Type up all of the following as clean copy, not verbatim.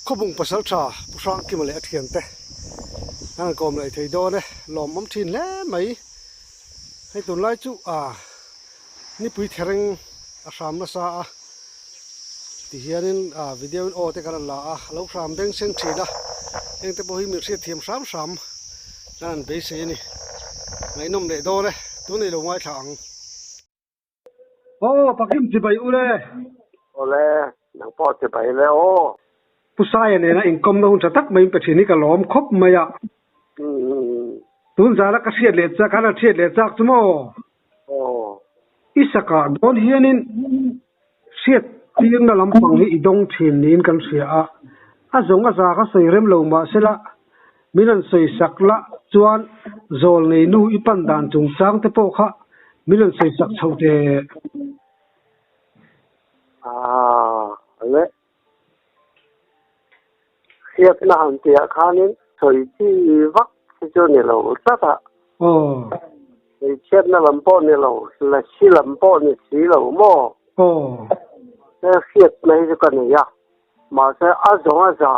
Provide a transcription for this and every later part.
Khawbung pasaltha Pu Hrangkima leh a thiante an han kawm leh thei dawn e, lawmawm thin hle mai. Hei tunlai chu ah nipui thereng a hram nasa a tihianin ah video in aw te kan rawn la a, a lo hram beng seng thin a, heng te pawh hi min hriatthiam hram hram kan han beisei a ni. Ngaihnawm leh dawn e, tunei lo ngaithla ang. Aw, Pakim chibai u le. Awle, nang pawh chibai le aw. Pu Saia nena inkawmna hun tha tak mai in pe thin hi ka lawm khawp mai a. Tun zana ka hriat leh chak, an han hriat leh chak chu maw? Aw. I sakah dawn hianin hriat tirna lampang hi i dawng thin niin kan hria a. A zawng a za kha sawi rem lo mah sela, min han sawi sak la chuan zawl nei nu i pan dan chungchang te pawh kha min han sawi sak chho teh. Aaa le hriatna han tihah khanin sawi chi vak hi chu ni lo tlat a. Aw. Hmeichhiatna lam pawh ni lo, lasi lam pawh ni si lo maw? Aw. He hriatna hi chu ka nei a, mahse a zawng a za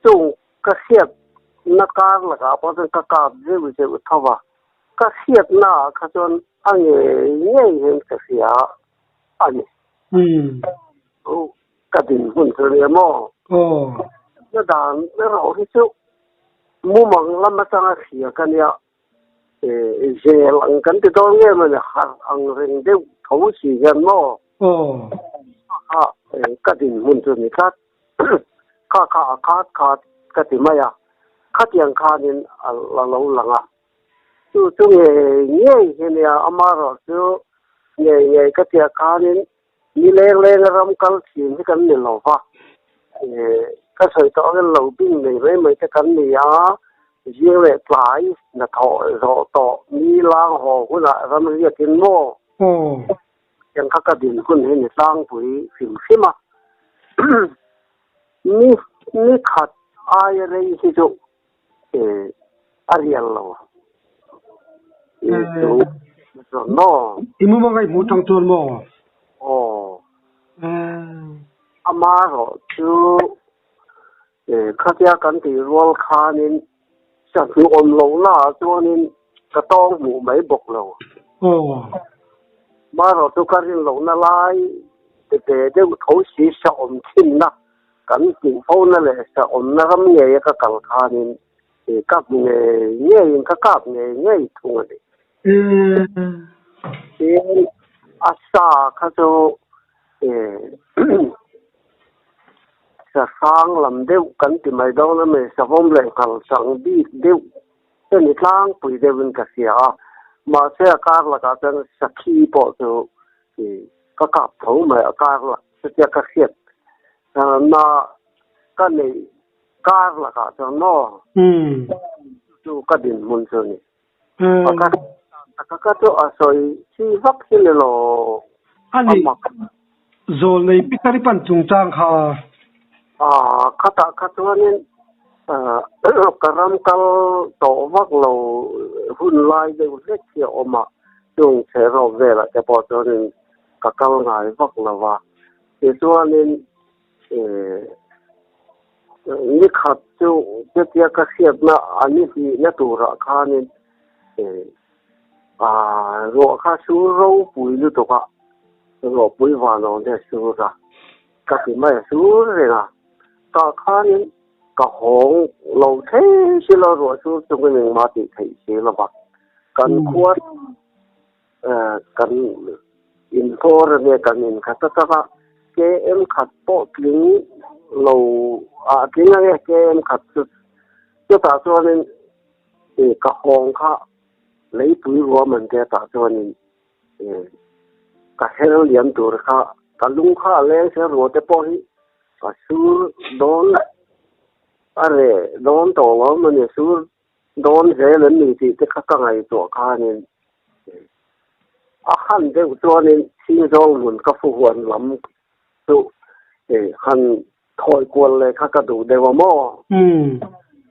chung ka hriatna kar lakah pawh chuan ka kap zeuh zeuh tho va, ka hriatna ah kha chuan a ngei ngei hian ka hria a ni. Ka dinhmun chu nia maw? Na dan erawh hi chu mumang lam atanga hria ka nia, zel ang kan ti dawn nge mawni harh ang reng deuh tho si hian maw? Kha ka dinhmun chu ni tlat. Kha kha a khat khat ka ti mai a, khatiang khanin a la lo lang a. Chu chu ngei ngei hi nia, amaherawh chu ngei ngei ka tia khanin ni leng lenga ram kal thin hi kan ni lo va. Ka sawi tawh angin lo bing nei mai mai te kan ni a, zing leh tlai hnathawh zawh tawh ni lang haw hunah ram riakin maw? Tiang kha ka din hun hi ni tlangpui hrim hrim a, ni ni khat aia rei hi chu a rial lo. Chu chuan maw? I mumang a i hmuh tang chuan maw? Aw. Amaherawh chu khatia kan tih rual khanin sahnu awm lohnaah chuanin ka tawng hmuh mai bawk lo. Amaherawh chu ka rin lohna lai ve deuh tho si sa awm thinna kan hmuh fona leh sa awmna ram ngeia ka kal khanin ka hmu ngei ngeiin ka kap ngei ngei thung a ni. Tin, a sa kha chu Sa hrang lam deuh kan ti mai dawn a mi, savawm leh nghal chang bik deuh te ni tlangpui deuhin ka hria a, mahse a kar lakah chuan sakhi pawh chu ka kap tho mai, a kar lak chutia ka hriat na ka neih kar lakah chuan maw chu ka dinhmun chu a ni. Ka ka chu a sawi chi vak hi ni lo. A nih zawl nei Peter i pan chungchang kha. Khatah kha chuanin ka ram kal tawh vak lo hun lai deuh hlek hi a awm a, chung chherawk velah te pawh chuanin ka kal ngai vak lo va. Tichuanin Ni khat chu chutia ka hriatna a ni hlihna turah khanin ruah kha sur ropui lutuk a, ruahpui vanawng te a sur a, ka ti mai a sur reng a, tah khanin ka hawng lo thei si lo ruah sur chungin engmah tih theih si lo va, kan khua Kan inhawr a nia kan inkhat a tak a, KM khat pawh tling lo ah tling ang e KM khat chu chutah chuanin ih ka hawng kha leipui ruam an tia tah chuanin ih ka her liam tur kha ka lung kha a leng sia ruah te pawh hi ka sur dawn a reh dawn tawh lo a ni sur Dawn zel an ni tih te kha ka ngaihtuah khanin a han deuh chuanin Chhingzawng hmun ka fu huan lam chu han thawi kual leh kha ka duh deuh a maw?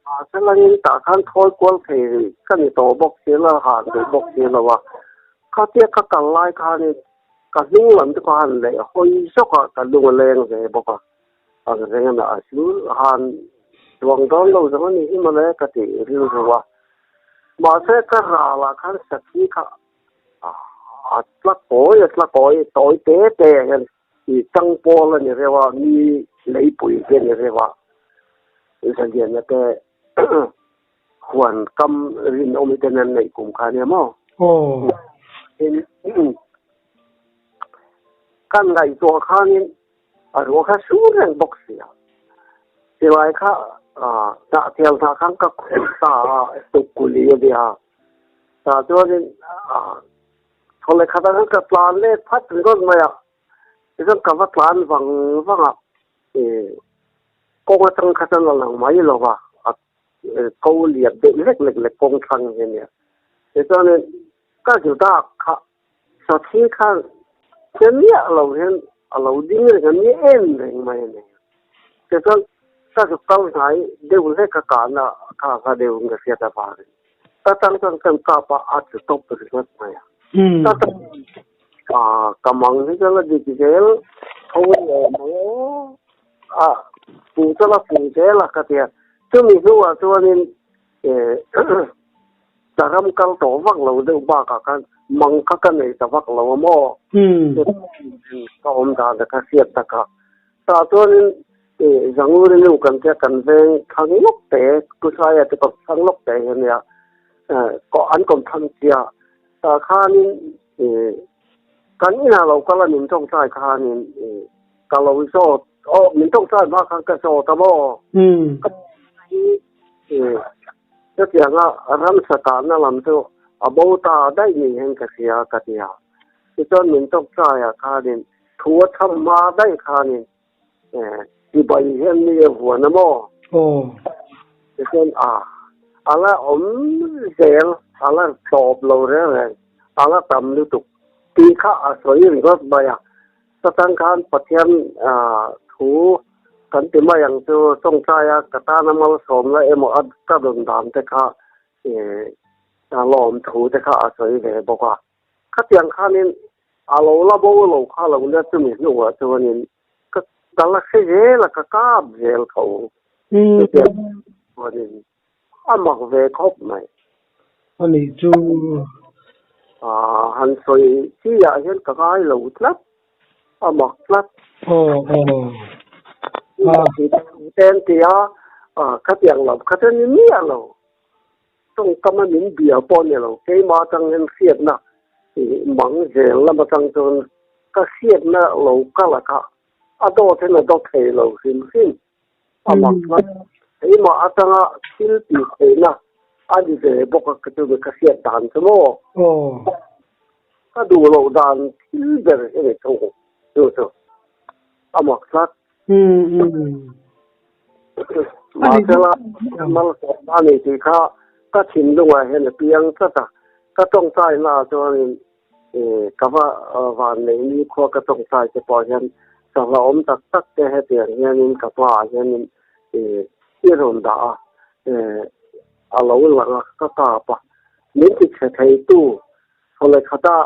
Mahse langin tah khan thawi kual thei rih ka ni tawh bawk si lo, han duh bawk si lo a. Khatia ka kal lai khanin ka hnung lam te pawh han leh hawi zawk a, ka lung a leng ve bawk a. Ang reng a a sur han chuang dawn lo zawng a nih hi mawle ka ti rilru a. Mahse ka ralah khan sakhi kha a tla kawi a tla kawi tawi te te ah hian i chang pawl a ni reuh a, mi leipui te a ni reuh a, zaliana te huan kam rinawmi ten an neih kum kha ania maw? Aw. Tin, kan ngaihtuah khanin A ruah kha sur reng bawk si a, silai kha hnah thial hnah khan ka khuh ta a, tukuli a nia. Tah chuanin thawleh khatah khan ka tlan let phat ringawt mai a, tichuan ka va tlan vang vang a, kawng atang kha chuan a lang mai lo va, a ko lian deuh lek lek lek kawng thlang hi a nia. Tichuanin ka zu dak kha Sathi kha che miah lo hian a lo ding reng a, mi en reng mai a ni. Tichuan ka zuk kal hnai deuh hlek a kahna kha kha deuh in ka hriat avangin ka tang chuan kan kap a, a tlu tawp ringawt mai a. Ka tang ka mang hi chuan a dik zel tho leh mai aw, a fu chuan a fu zel a ka ti a. Chumi hnuah chuanin Ka ram kal tawh vak lo deuh bakah khan mang kha ka nei ta vak lo a maw? Ka awm dan te kha hriat tak a. Tah chuanin Zanguri nu kan tia kan veng thlang lawk te, Pu Saia te pawh thlang lawk te hi a nia, an kawm thlang chia. Tah khanin kan inah lo kal a min tawngtai khanin ka lo zawt, aw min tawngtai hma khan ka zawt a maw? Chutianga ramsa kahna lam chu a bo ta daih ni hian ka hria ka ti a. Tichuan min tawkchaiah khanin thu a chham hma daih khanin chibai hian mi a vuan a maw? Tichuan a a la awm zel, a la tawp lo reng reng, a la tam lutuk tih kha a sawi ringawt mai a. Chutang khan Pathian thu kan ti mai ang chu tawngtaia ka tana malsawmna emaw a ka rawn dan te kha lawm thu te kha a sawi ve bawk a. Khatiang khanin a lo la bo lo kha lo nia chumi hnuah chuanin ka ka la hre zel a, ka kap zel tho. Chutiang chuanin a mak ve khawp mai. A nih chu. Han sawi chi ah hian ka ngai lo tlat. A mak tlat. Aw aw. Te an ti a, khatiang lam kha chu ni miah lo. Tawngkama min bia pawh ni lo. Keimah atang hian hriatna mang zel lam atang chuan ka hriatna lo kal a kha a dawt hian a dawt thei lo hrim hrim. A mak tlat. Keimah atanga thil tih theihna a ni ve bawk a, chumi ka hriat dan chu maw? Ka duh loh dan thil ber hi ni thung chu chu a mak tlat. Mahsela malsawmna a ni tih kha ka thinlungah hian a piang tlat a, ka tawngtainaah chuanin Ka va van neih ni khua ka tawngtai te pawh hian sangha awm tak tak te hetiang hianin ka hmaah hianin i rawn dah a, a lo lang a, ka kap a. Min ti chhe theitu thawleh khata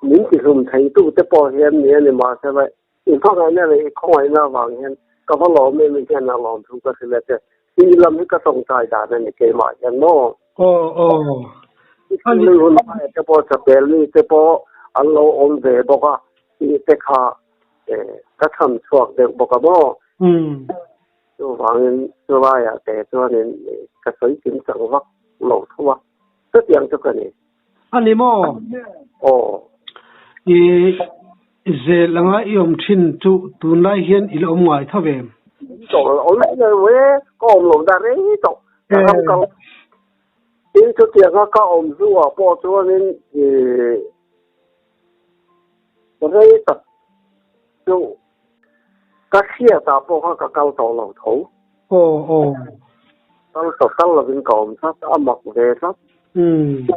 min ti hlum theitu te pawh hian ni a ni mahsela i hmangaihna leh i khawngaihna avang hian ka va lawm em hian a lawm thu ka hrilh a che. Tih lam hi ka tawngtai dan a ni keimah hian maw? Aw aw. Ani hun hmai te pawh chapel mi te pawh an lo awm ve bawk a, tih te kha ka chhan chhuak deuh bawk a maw? Chuvangin chulaiah te chuanin ka sawi kim chang vak lo tho a, chutiang chu ka ni. A ni maw? Aw. I zel anga i awm thin chu tunlai hian i la awm ngai tho ve em? Tawh lo awm lo e, ka awm lo dah rei tawh. Ka ram kal tin chutianga ka awm hnuah pawh chuanin i rei tak chu ka hriatah pawh kha ka kal tawh lo tho. Aw aw. Kal tawh kal lovin ka awm tlat, a mak ve tlat. Umm.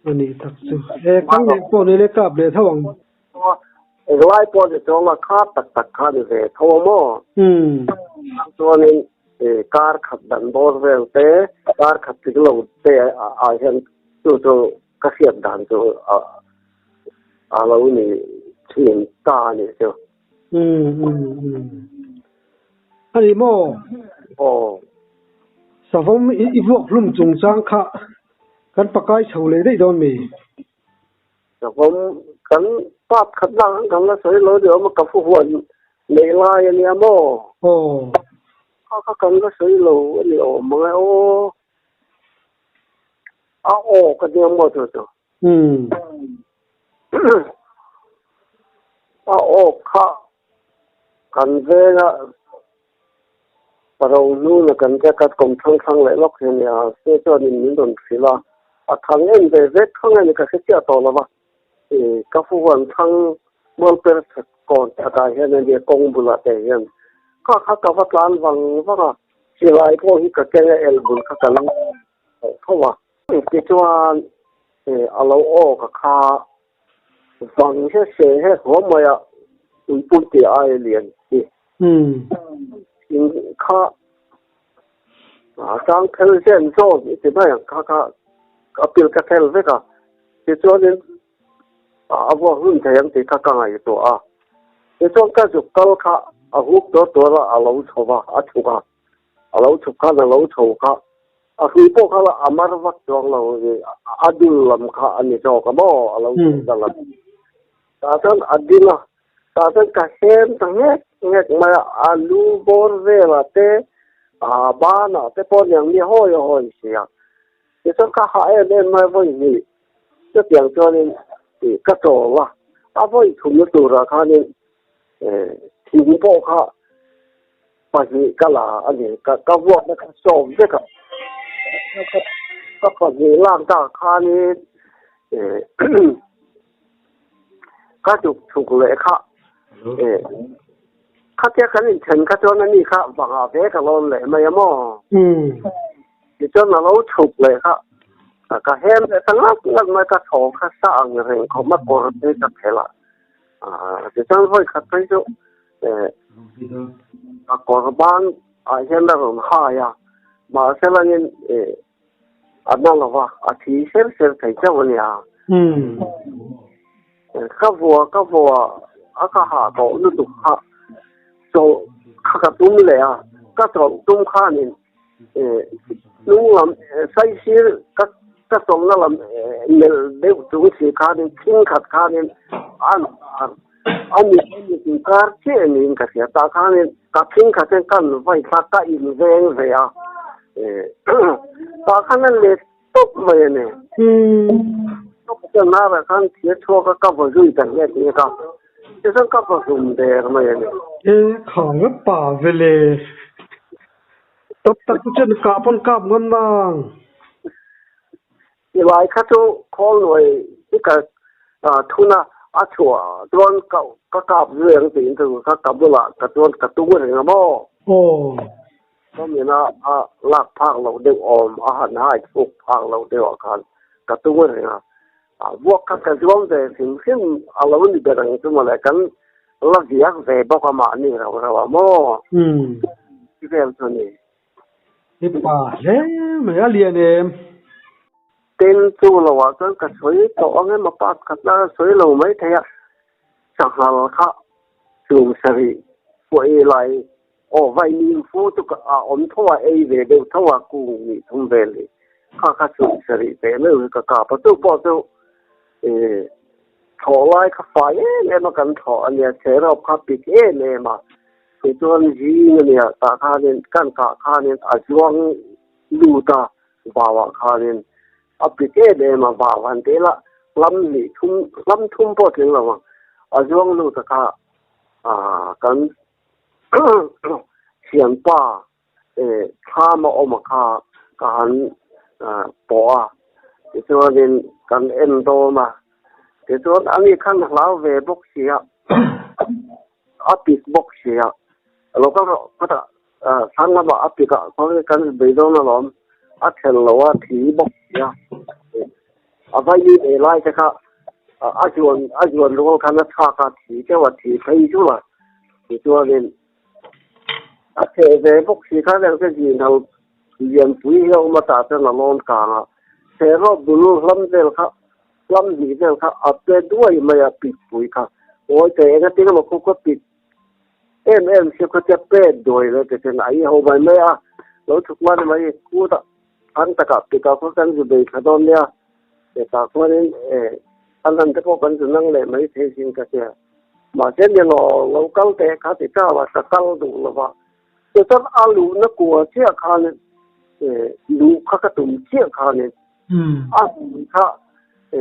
A nih tak chu. E kal leh pawh ni le kap leh tho ang. Englai pawh ni chuang a kha tak tak kha ni ve tho a maw? Umm. Chuanin kar khat dan bawr vel te, kar khat tling lo te ah hian chu chu ka hriat dan chu a lo ni thin ta a nih chu. Umm umm umm. A ni maw? Aw. Savawm i vuak hlum chungchang kha kan pakai chho leh daih dawn mi? Savawm kan part khat lak ang kan la sawi lo ni awm a, ka fu huan neih lai a nia maw? Aw. Kha kha kan la sawi lo a ni awm ang e aw. A aw ka nia maw chu chu. Umm. A aw kha kan venga paro hnuna kan te ka kawm thlang thlang leh lawk hi a nia, se chuanin min rawn hrilh a, a thang em ve vek thang a ni ka hre chiah tawh lo va, i ka fu huan thlang mual per kawn chhakah hian a nia kawng bulah te hian kha kha ka va tlan vang vang a, silai pawh hi ka keng a elbul kha ka lo tho a. Tichuan a lo aw ka kha vang he se he huam mai a uipui tih ai lian hi. In kha a chang phel zen zawn i ti mai ang kha kha a pil ka phel vek a. Tichuanin a vuak hlun thei ang tih kha ka ngaihtuah a. Tichuan ka zuk kal kha a hup tuar tuar a, a lo chho va, a chhuk a. A lo chhuk khan a lo chho kha a hrui pawh kha a mar vak chuang lo a dul lam kha a ni zawk a maw a lo chhuk ta lam. Tah chuan a ding a, tah chuan ka hem ta nghek nghek mai a, a lu bawr velah te a banah te pawh niang mi hawi hawi si a. Tichuan ka hah em em mai vawi hnih chutiang chuanin ka chawl a, a vawi thumna turah khanin Thing pawh kha pahnih ka la a ni. Ka vuakna kha sawm vek a. Ka pahnih lak dak khanin ka chuk chhuk leh kha khatia kan inthen kha chuan ani kha vangah ve ka lawn leh mai a maw? Tichuan a lo chhuk leh kha ka hem leh ta ngat ngat mai ka thaw kha sa ang reng khawp a kawr te ka phelh a. Tichuan vawi khat phei chu a kawr ban ah hian a rawn hai a, mahse langin a na lo va, a thi ser ser thei chauh a nia. Ka vua ka vua a ka hah tawh lutuk kha chawlh kha ka tum leh a, ka chawlh tum khanin Hnung lam saisir ka ka chawlhna lam melh deuh chung si khanin thing khat khanin an a mit a mit inkar chiah niin ka hria tah khanin ka thing khat hian kan vai thla ka inveng ve a tah khan a let tawp mai a ni. Tawp chuan narah khan thir chhuak a ka vaw zui ta hle tih ka tichuan ka vaw hlum der mai a ni. E khang a pa vele. Tawp tak chu chuan kah pawn kap ngam nang. Ti lai kha chu khawl nuai hi ka thun a, a chhuah chuan ka ka kap zui ang tiin chu kha ka bulah ka chuan ka tung reng a maw? Aw. Chawmin a a lak phak loh deuh awm a han hai chhuk phak loh deuh ah khan ka tung reng a, vuak kha ka zuam ve hrim hrim a lo ni ber ang chu mawle kan La viak ve bawk a mahni rau rau a maw? Umm. Ti vel chu ni. I pa hle mai a lian em? Tin chu lo ah chuan ka sawi tawh ang em a part khat la sawi lo mai thei a, sanghal kha chhum sarih pawh lai aw vaimim fu chu ka a awm tho a ei ve deuh tho a kung hnih thum vel hi kha kha chhum sarih ve meuh hi ka kap a chu pawh chu ih Thlawh lai kha fai em em a kan thlawh a nia, chherawp kha pik em em a, tichuan zing a nia tah khanin kan kah khanin a zuang lut a vauah khanin a pik em em a, vau han tih lah hlam hnih thum hlam thum pawh tling lo ang a zuang lut a kha kan thianpa Thlam a awm a kha ka han pawh a, tichuanin kan en dawn a, tichuan ani khan hlau ve bawk si a, a pik bawk si a, lo kal rawh khawtah thlang lamah a pik a, khawnge kan bei dawn alawm, a thelh lo a thi bawk si a, a vaimi ei lai te kha a zuan a zuan rual khan a chhak a, thi deuh a thi phei zul a, tichuanin. A theh ve bawk si khan eng te zinhal lianpui hi a awm a tah chuan a lawn kang a, theh rawp bul hlam vel kha hlam hnih vel kha a pe duai mai a pikpui kha ngawi teh eng atin emaw khu kha pik Em em si khuatia pet duai lo te chuan a i ho mai mai a, lo chhuk man mai kut a an takah pika khaw kan zu bei thla dawn nia, hetah khuanin e a lan te pawh kan zu nang leh mai thei sin ka tia. Mahse ni lo lo kal teh kha ti chau a, ka kal duh lo va. Tichuan a luhna kua chiah khanin e luh kha ka tum chiah khanin a hmun kha e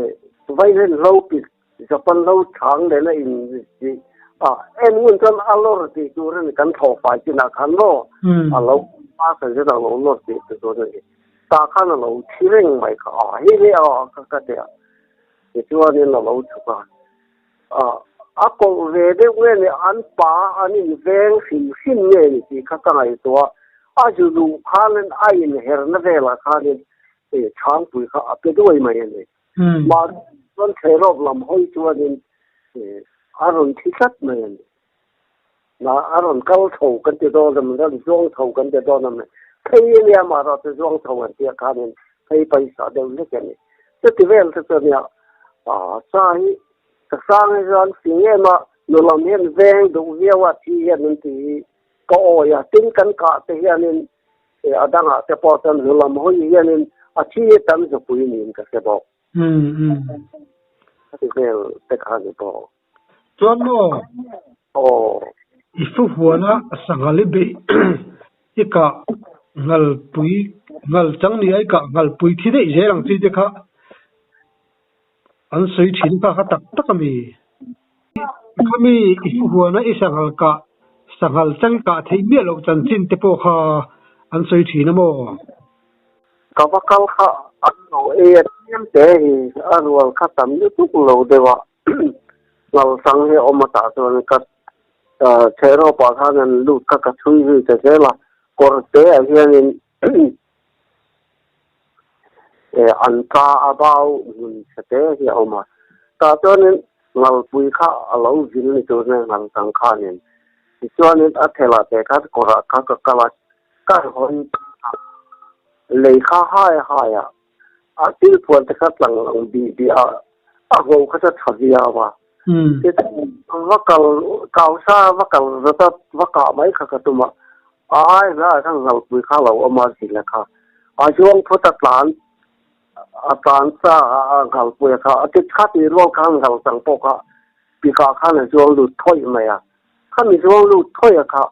vaihen hlo pik Japan lo chhang leh na in tih a en ngun chuan a lawr tih tur a ni kan thlawh fai chinah khan maw a lo pa san zet a lo lawr tih tur a ni tah khan a lo thi reng mai kha a hei le a ka ka ti a tichuanin a lo chhuk a a a kawlh ve deuh nge ni an pa an in veng hrim hrim nge ni tih kha ka ngaihtuah a zu luh khanin a inherna velah khanin chhangpui kha a pe duai mai a ni. Mahse chuan Therop lam hawi chuanin a rawn thi tlat mai a ni. A rawn kal chho kan ti dawn a ni, rawn zuang chho kan ti dawn a ni. Phei a nia mah erawh chu zuang chho an tih khanin phei paisa deuh hlek a ni. Chuti vel te chu a nia, sa hi ka sang hi chuan fing em a, nu lam hian veng duh viau a thi hian an ti hi ka awi a, tin kan kah te hianin A dangah te pawh chuan zu lam hawi hianin a thi tam zupui niin ka hre bawk. A ti vel te kha ni bawk. Chuan maw? Aw. I fu huana sanghal i beih i kah nghalpui nghal chang ni a i kah nghalpui thi daih zel ang chi te kha an sawi thin kha kha tak tak a mi. Khami i fu huana i sanghal kah sanghal chang kah theih miah loh chanchin te pawh kha an sawi thin a maw? Ka va kal kha an lo ei a tlem te hi a rual kha tam lutuk lo deuh a ngal chang hi a awm a tah chuan ka chhehrawp ah khan an lut kha ka chhui zui ta zel a kawr te ah hianin An ka a bau hmun chhe te hi a awm a, tah chuanin ngalpui kha a lo vil ni tur nen ngal tang khanin tichuanin a thelah te khan kawrah kha ka kal a, ka hawn a lei kha hai hai a, a thil phuan te kha tlang ang bih bih a, a ngho kha chu a tha viau a, va kal kausa va kal zat a va kah mai kha ka tum a, A ai hna ah khan ngalpui kha lo awm a zile kha a zuang phawt a tlan a tlan cha a ngalpui a kha a ti kha tih rual khan ngal chang pawh kha pikah khan a zuang lut thawih mai a khami zuang lut thawih a kha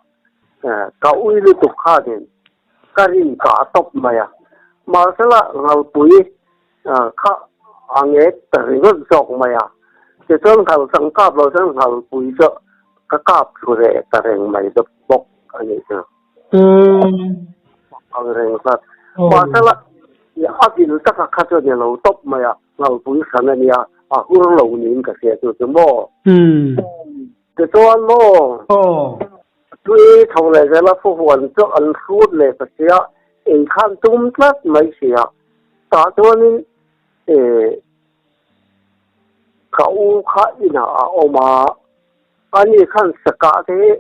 ka ui lutuk khanin ka rin kah tawp mai a mahsela ngalpui kha a ngek ta ringawt zawk mai a tichuan ngal chang kap lo chuan ngalpui chu ka kap thlu reh ta reng mai deuh bawk a nih chu. Ang reng hlat. Mahsela a vil taka kha chu a ni lo tawp mai a, ngalpui hran a nia, a hur lo niin ka hria chu chu maw. Tichuan maw, tui chho leh zela fuhuan chu an hrut leh ta sia, ei khan tum tlat mai sia. Tah chuanin ka u kha inah a awm a, Ani khan sakah te hi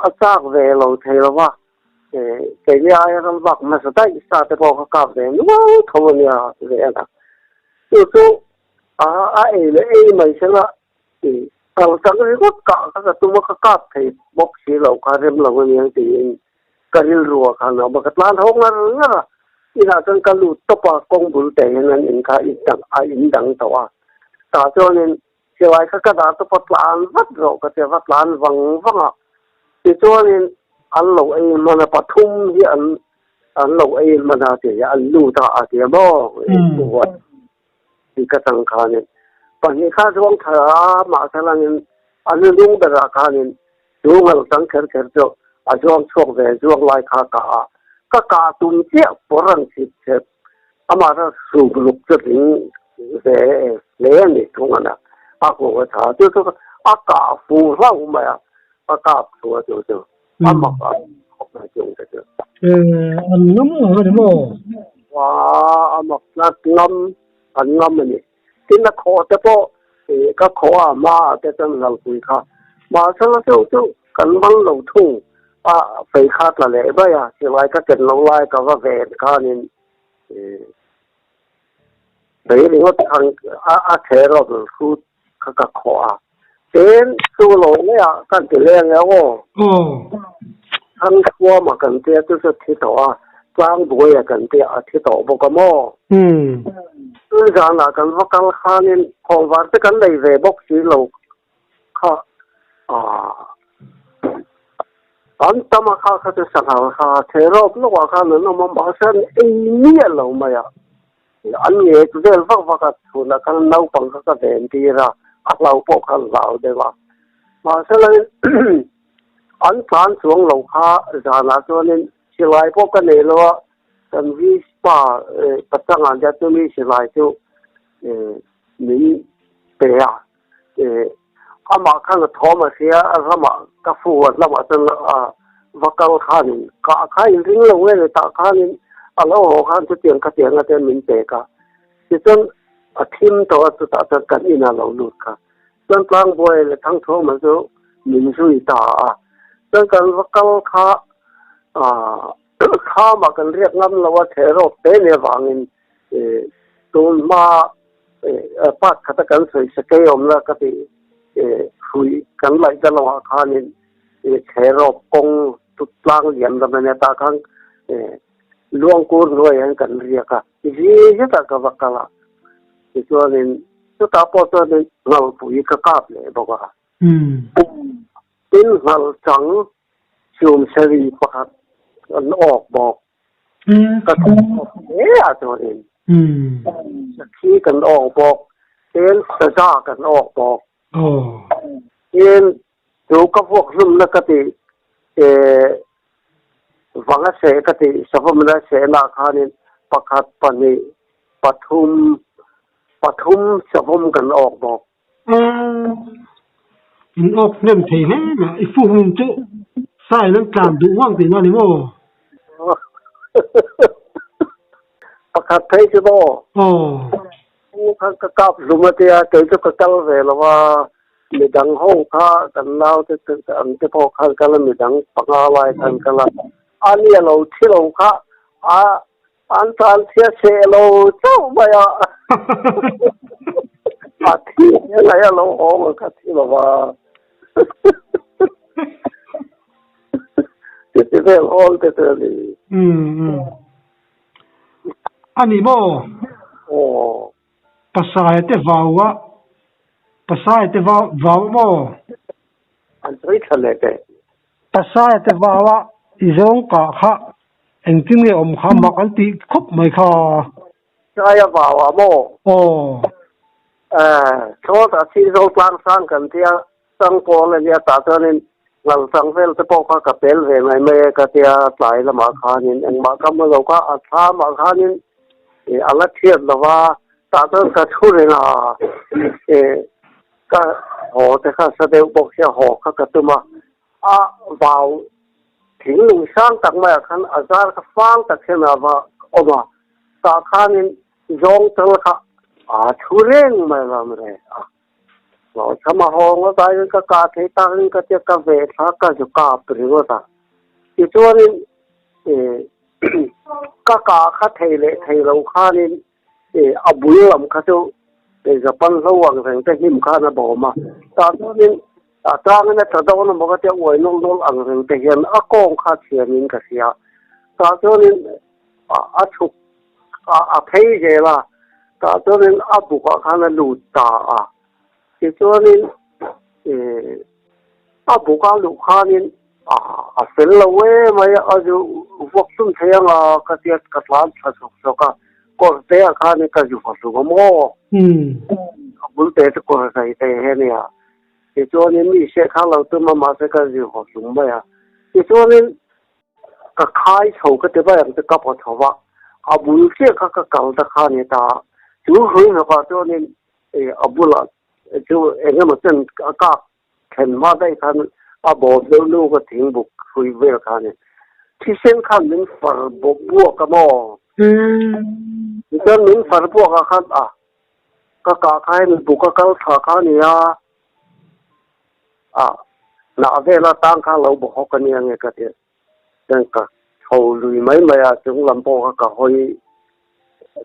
a chak ve lo thei lo va, keini aia ram vak hmasa daih sa te pawh kha kap ve nual tho a nia ve a na. Chu chu a ei leh ei mai sela kal chang ringawt kah kha ka tum a, ka kap thei bawk si lo kha rem lo a niang tiin ka rilru ah khan a awm a, ka tlan ho ngar ngar a, inah chuan ka lut tawp a, kawng bul te hian an in kha a in dang tawh a, tah chuanin Silai kha ka dah chu ka tlan vat rawh ka ti a, ka tlan vang vang a. Tichuanin an lo ei hman a, pathum hi an an lo ei hman a ti a, an lut a a ti a maw tih ka chang khanin pahnih kha chuang thar a, mahse langin a hnunung berah khanin chu ngal chang kher kher chu a zuang chhuak ve zuang lai kha ka a, ka kah tum chiah pawr an chhip chep. Amah kha suk ruk chu tling ve hle a ni thung a na, a kawng a tha chu chu a kah fu hlauh mai a, a kap thu a chu chu a mak a khawp mai chung te chu. An ngam ang a ni maw? Wa a mak tlat ngam an ngam a ni. Tin a khawh te pawh ka khawh a hma ah te chuan ngalpui kha mahse la chu chu kan man lo thung a fei kha tla leh mai a silai ka ken lo lai ka va ven khanin fei ringawt khan a thehrawt hrut kha ka khawh a. Tin, chu lo lehah kan ti leng e aw. Thangthuama kan tia chu chu thi tawh a, Tlangbuaia kan tia a thi tawh bawk a maw? Tun zanah kan va kal khanin khawnvar te kan nei ve bawk si lo kha an tam a kha kha chu sanghal kha therawp lawkah khan an awm a, mahse an ei miah lo mai a. An ngek vel vak vak a, chhunah khan naupang kha ka ven tir a, a hlau pawh kha an hlau deuh a. Mahsela an tlan chuang lo kha zanah chuanin silai pawh ka nei lo a, kan Vispa pachangah hian chumi silai chu min pe a, amah khan a thawm a hria a, ramah ka fu a, lamah chuan va kal khanin kah kha inring lo nge ni tah khanin a lo haw khan chutiang khatiang ate min pek a, tichuan a thim tawh a chutah chuan kan inah lo lut kha chuan tlangbuai leh thangthuama chu min zui ta a, chuan kan va kal kha khamah kan riak ngam lo a, therawk te ni avangin tun hma part khata kan sawi sakei awmna ka ti hrui kan laih ta lo ah khanin therawk kawng tlang lian lam ania tah khan luangkur hnuaiah hian kan riak a zi zetah ka va kal a tichuanin chutah pawh chuanin ngalpui ka kap leh bawk a tin ngal chang chhumseri pakhat an awk bawk. Ka thawk hle a chuanin sakhi kan awk bawk, tin saza kan awk bawk. Tin chu ka vuak hlumna ka tih vanga seh ka tih savawmna sehna khanin pakhat, pahnih, pathum, pathum savawm kan awk bawk. In awk hnem thei hle mai a, i fu hun chu sain an tlan duh ngang tihna a ni maw? Pakhat phei chu maw? Pu kha ka kap hlum a tia, kei chu ka kal ve lo a, midang ho kha kan naute ang te pawh khan kal a, midang panga lai khan kal a, a nia lo thi lo kha a An tan chhia chhe lo chauh mai a, a thi ngai a lo awm a ka thi lo va. Titi vel awl te chu a ni. A ni maw? Aw. Pasaia te vau a, Pasaia te vau vau a maw? An sawi tha leh teh. Pasaia te vau a, i zawng kah kha Engtin nge awm kha mak an tih khawp mai kha. Saia vau ah maw? Aw. Eh, thlawt a thi zo tlang sang kan tia, chang pawl a nia tah chuanin ngal chang vel te pawh kha ka pel ve mai mai e ka tia tlai lamah khanin engmah ka hmu lo kha a thlamah khanin a la thiat lo va, tah chuan ka thu reng a, eh ka haw te kha sa deuh bawk sia haw kha ka tum a, A vau thinglung sang tak maiah khan a zar kha fang tak hian a va awm a, tah khanin zawng tal kha a thu reng mai lam re a. Hlawhchham a haw ngawt aiin ka kah thei takin ka tia ka veh thla ka zu kap ringawt a. Tichuanin ka kah kha thei leh thei lo khanin a bul lam kha chu Japan hlo ang reng te hnim khan a bawm a, tah chuanin a tangin a tla dawn emaw ka tia uai nawlh nawlh ang reng te hian a kawng kha thiamin ka hria. Tah chuanin a chhuk a phei zel a, tah chuanin a bukah khan a lut ta a. Tichuanin a buka luh khanin a fel lo em mai a, zu vuak hlum thei ang a ka tia ka tlan thla sawk sawk a, kawr te ah khanin ka zu va hlum a maw? A bul te chu kawr zai te hi a nia. Tichuanin mi seh kha lo tum a mahse ka zu va hlum mai a. Tichuanin ka khai chho ka ti mai ang chu ka paw chho va, a bul chiah kha ka kal ta kha a ni ta. Chu hrui hnawkah chuanin a bulah chu eng emaw chen a kak thlen hma daih khan a bawm deuh nu ka thing buk hrui vel kha a ni. Thisen khan min far bawk buak a maw? Tichuan min far buak ah khan a ka kah kha hemi buk a kal thla kha a ni a, a hnah vel atang kha lo bawhawk a nia nge ka ti. Chuan ka chho lui mai mai a, chung lam pawh kha ka hawi,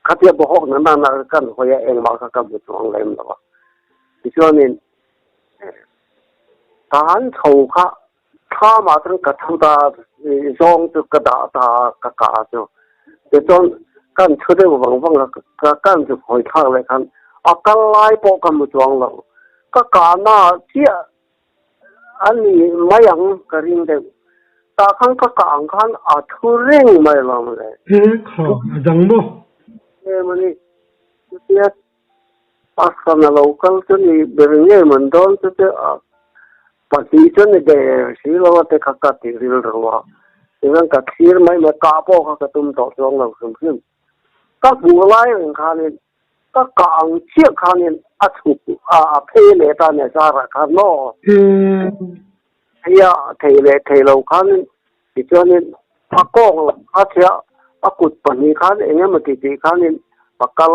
khatia bawhawk na nana kan hawi a, engmah kha ka hmu chuang lem lo a. Tichuanin. Ka han chho kha thlamah chuan ka thu ta zawng chu ka dah ta a ka kah chu. Tichuan kan thu deuh vang vang a ka kan chu hawi thlak leh khan a kal lai pawh ka hmu chuang lo. Ka kahna chiah a ni mai ang ka ring deuh. Tah khan ka kah ang khan a thu reng mai lo mawle. He kha a dang maw? Em a ni. Chutia a san a lo kal chu ni ber nge man dawn chu te a pahnih chu ni der si lo a te kha ka ti rilru a. Tichuan ka thlir mai mai kah pawh kha ka tum tawh chuang lo hrim hrim. Ka hmuh lai reng khanin Ka kah ang chiah khanin a chhuk a, a phei leh ta nia zarah khan maw? Thei a, thei leh thei lo khanin tichuanin a kawng lam kha chiah a kut pahnih khan eng emaw ti tih khanin a kal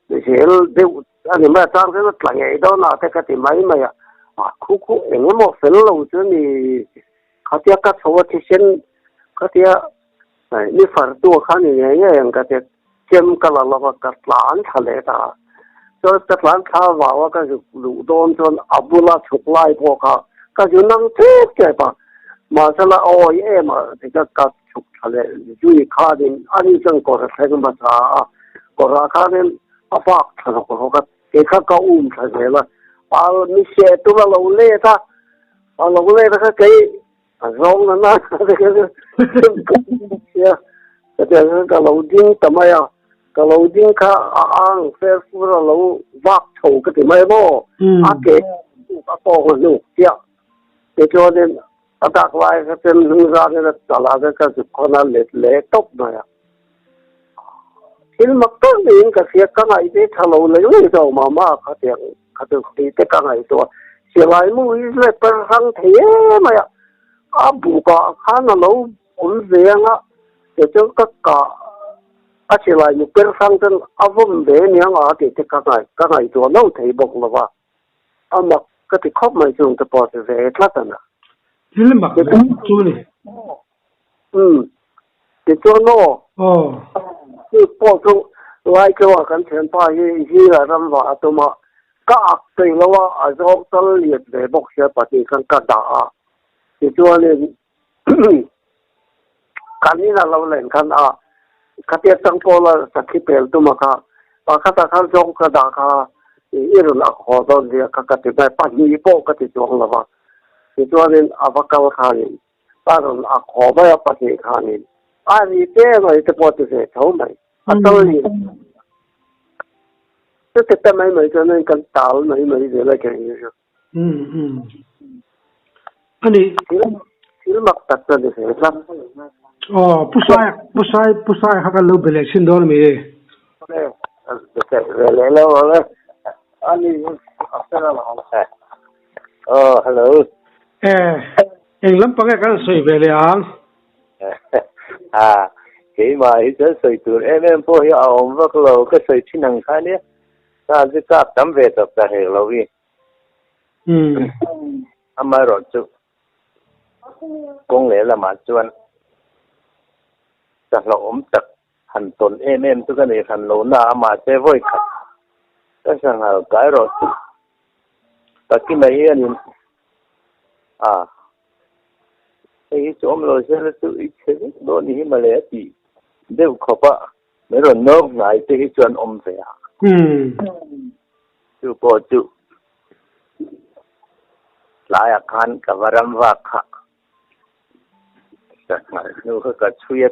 zel deuh a ni mai a, chang chuan a tla ngei dawn a te ka ti mai mai a, a khu khu eng emaw fel lo chu ni khatia ka chho a thisen khatia Ni far tu kha ni ngei ngei ang ka ti. Chem ka la lo va, ka tlan thla leh ta a. Chuan ka tlan thla vau a, ka zuk luh dawn chuan a bula chhuk lai pawh kha ka zu nang tep tep a. Mahsela a awi em a ti kha ka chhuk thla leh zui khanin ani chuan kawr a thleng hmasa a, kawrah khanin a bak thla rawk rawk a, kei kha ka um thla zel a. A mi seh tum a lo let a, a lo let a kha kei A zawng na na sia ka ti ang ka lo ding ta mai a ka lo ding kha a ang fer fur a lo vak chho ka ti mai maw a ke a kawng a hnuk chiah tichuanin a dak lai kha chuan hnung zanin a chala te ka zuk khawn a let leh tawp mai a thil mak tak niin ka hria ka ngaih te tha lo leh leh zawk mah mah kha tiang Kha chu tih te ka ngaihtuah. Silai mu hi let per hrang thei em mai a, a bukah khan a lo awm ve ang a, tichuan ka kah a silai mu per hrang chuan a vawm ve aniang a tih te ka ka ngaihtuah lo thei bawk lo va, a mak ka ti khawp mai chung te pawh chu ve tlat a na. Thil mak leh mak chu a ni. Umm, tichuan aw. Aw. Chu pawh chu Laikeuah kan thianpa hi zingah ram vah a tum a, ka ak thei lo a, a zawng tal lian ve bawk sia pahnih khan ka dah a. Tichuanin kan in a lo len khan a, khatia chang pawla sakhi pel tum a kha, pakhatah khan zawng ka dah kha i rawn ak haw dawn nia kha ka ti mai, pahnih pawh ka ti chuang lo va. Tichuanin a va kal khanin A rawn ak haw mai a pahnih khanin a ri te mai te pawh a ti ve tho mai. A tal ni. Chute te mai mai chuan kan tal mai mai zel a keng hi chu. A ni. Thil mak tak chu a ni ve tlat. Aw, Pu Sai, Pu Sai, Pu Sai kha kan lo be leh chhin dawn a mi? Be leh leh lo ang e. A ni, a fel alawm. Aw, hello. Eh, eng lampang nge kan sawi ve leh ang? Ha, keimah hi chuan sawi tur em em pawh hi a awm vak lo, ka sawi thin ang kha nia. Ka chu kap tam ve tawp ta hek lo i. Umm. Amaherawh chu kawng leh lamah chuan ka hlauhawm tak han tawn em em chu ka nei hran lo na a, mahse vawi khat ka sanghal kai rawh chu Takima hianin a hei hi chu awm lo sela chu i chhe vek dawn i hi mawle a tih deuh khawp a, min rawn nawk hnai te hi chuan awm ve a. Chu pawh chu tlaiah khan ka va ram vak kha. Sanghal hnu kha ka chhui a,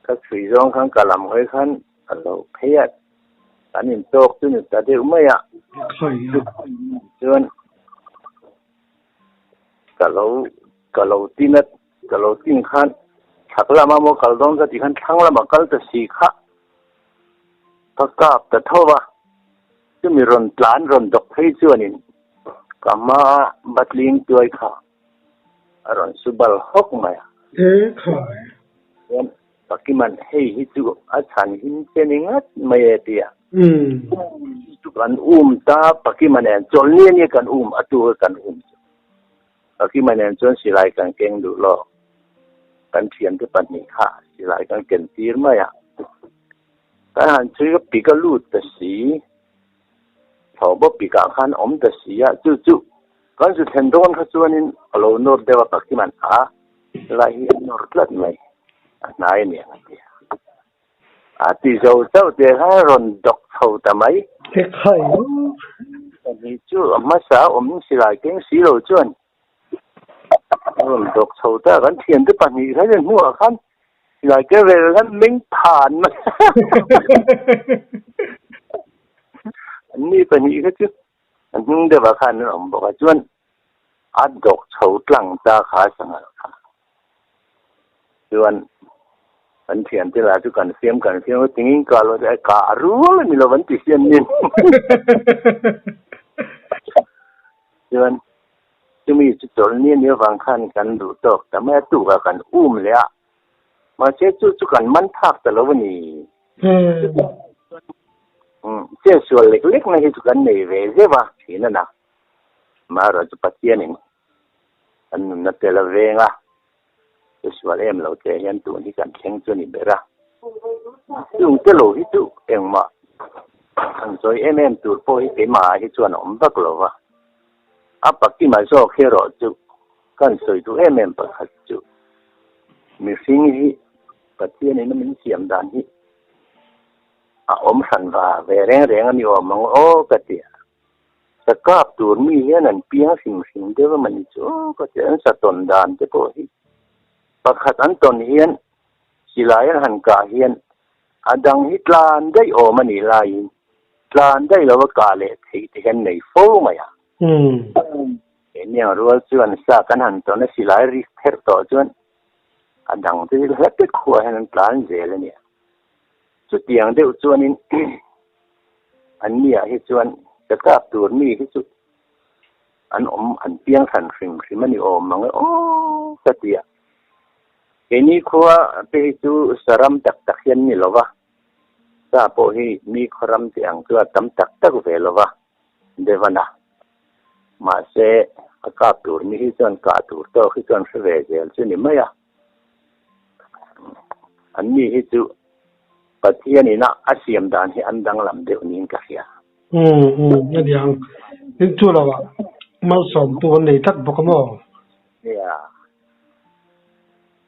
ka chhui zawng khan ka lam hawi khan a lo phei a, kan intawk chu ni ta deuh mai a, chuan ka lo ka lo tin a, ka lo tin khan chhak lama maw kal dawn ka tih khan thlang lama kal ta si kha ka kap ta tho va, chumi rawn tlan rawn dawk phei chuanin ka hma batling tuai kha. A rawn su bal hawk mai a. E khai. Chuan Pakiman hei hi chu a chhan him che ni ngat mai e ti a. Chu kan um ta Pakima nen chawlhni ania kan um a tu kan um chu. Pakima nen chuan silai kan keng duh lo. Kan thiante pahnih kha silai kan ken tir mai a. Kan han chhui ka pik a lut ta si. Thlawhbaw pikah khan awm ta si a chu chu. Kan zu thlen dawn kha chuanin a lo nawr deuh a, Pakiman a lai hi a nawr tlat mai, a hnai a niang a ti a. A ti zo chauh teh khan a rawn dawk chho ta mai. Ekhai aw. Pahnih chu a hmasa a awm silai keng si lo chuan a rawn dawk chho ta a, kan thiante pahnih kha hian hnuah khan silai keng rel khan meng phan mai a. Anni pahnih kha chu A hnung deuhah khan an awm bawk a, chuan a dawk chho tlang ta kha sanghal kha. Chuan kan thiante lah chu kan siam kan siam a, tingin kah loh te kah a rual a ni lo an ti siam nin. Chuan chumi chu chawlh ni a nih avang khan kan duh tawk ta mai a, tukah kan um leh a, mahse chu chu kan man phak ta lo a ni. Chet sual lek lek na hi chu kan nei ve zeuh a thin a na. Amaherawh chu Pathianin kan nunna tel a veng a, che sual em lo che hian tun hi kan thleng chu a ni ber a. Chung te lo hi chu engmah han sawi em em tur pawh hi keimahah hi chuan a awm vak lo va. A pakima zawk erawh chu kan sawi duh em em pakhat chu mihring hi Pathianin a min siam dan hi a awm hran va ve reng reng a ni awm ang aw ka ti a. Sa kap tur mi hian an piang hrim hrim deuh emaw ni chu aw ka ti a, an sa tawn dan te pawh hi pakhat an tawn hian silai an han kah hian a dang hi tlan daih awm a nih laiin tlan daih lova kah leh theih te hian nei fo mai a. Keiniang rual chuan sa kan han tawn a silai rik pherh tawh chuan a dang te hi hla te khuah hian an tlan zel a nia. Chutiang deuh chuanin an niah hi chuan ka kap tur mi hi chu an awm an piang hran hrim hrim a ni awm ang e aw ka ti a. Keini khua te hi chu saram tak tak hian ni lo va, sa pawh hi mi khaw ram te ang chu a tam tak tak ve lo va. Devana. Mahse, a kap tur ni hi chuan kah tur tawk hi chuan hre ve zel chu ni mai a. An ni hi chu Pathian ina a siam dan hi an danglam deuh niin ka hria. Umm umm a niang. Tin chu lo ah malsawmtu an nei tlat bawk a maw? Nia.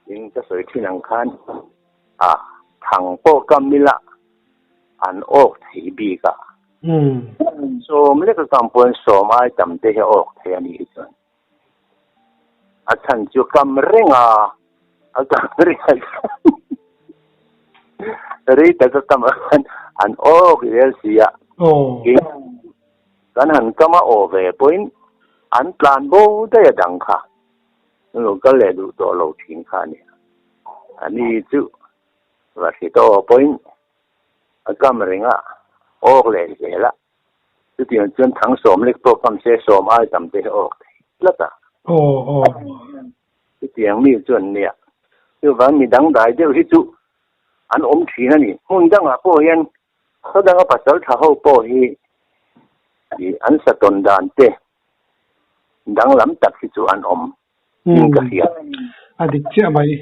Tin ka sawi thin ang khan a thang pawh kam ila an awk thei bik a. Sawm lek a kam pawhin sawm ai tam te hi a awk thei a nih hi chuan a chhan chu kam reng a, a kam reng a rei tak a kam khan an awk zel si a. Kan han kam a aw ve pawhin an tlan bo daih a dang kha lo kal leh duh tawh lo thin kha a ni. A ni chu va hri tawh pawhin A kam reng a, awk leh zel a. Chutiang chuan thang sawm lek pawh kam se sawm ai tam te hi awk thei tlat a. Aw aw. Chutiang mi chuan nia. Chuvang mi dangdai deuh hi chu an awm thin a ni. Hmun dangah pawh hian khaw danga pasal tha ho pawh hi an sa tawn dan te danglam tak hi chu an awm in ka hria. A dik chiah mai.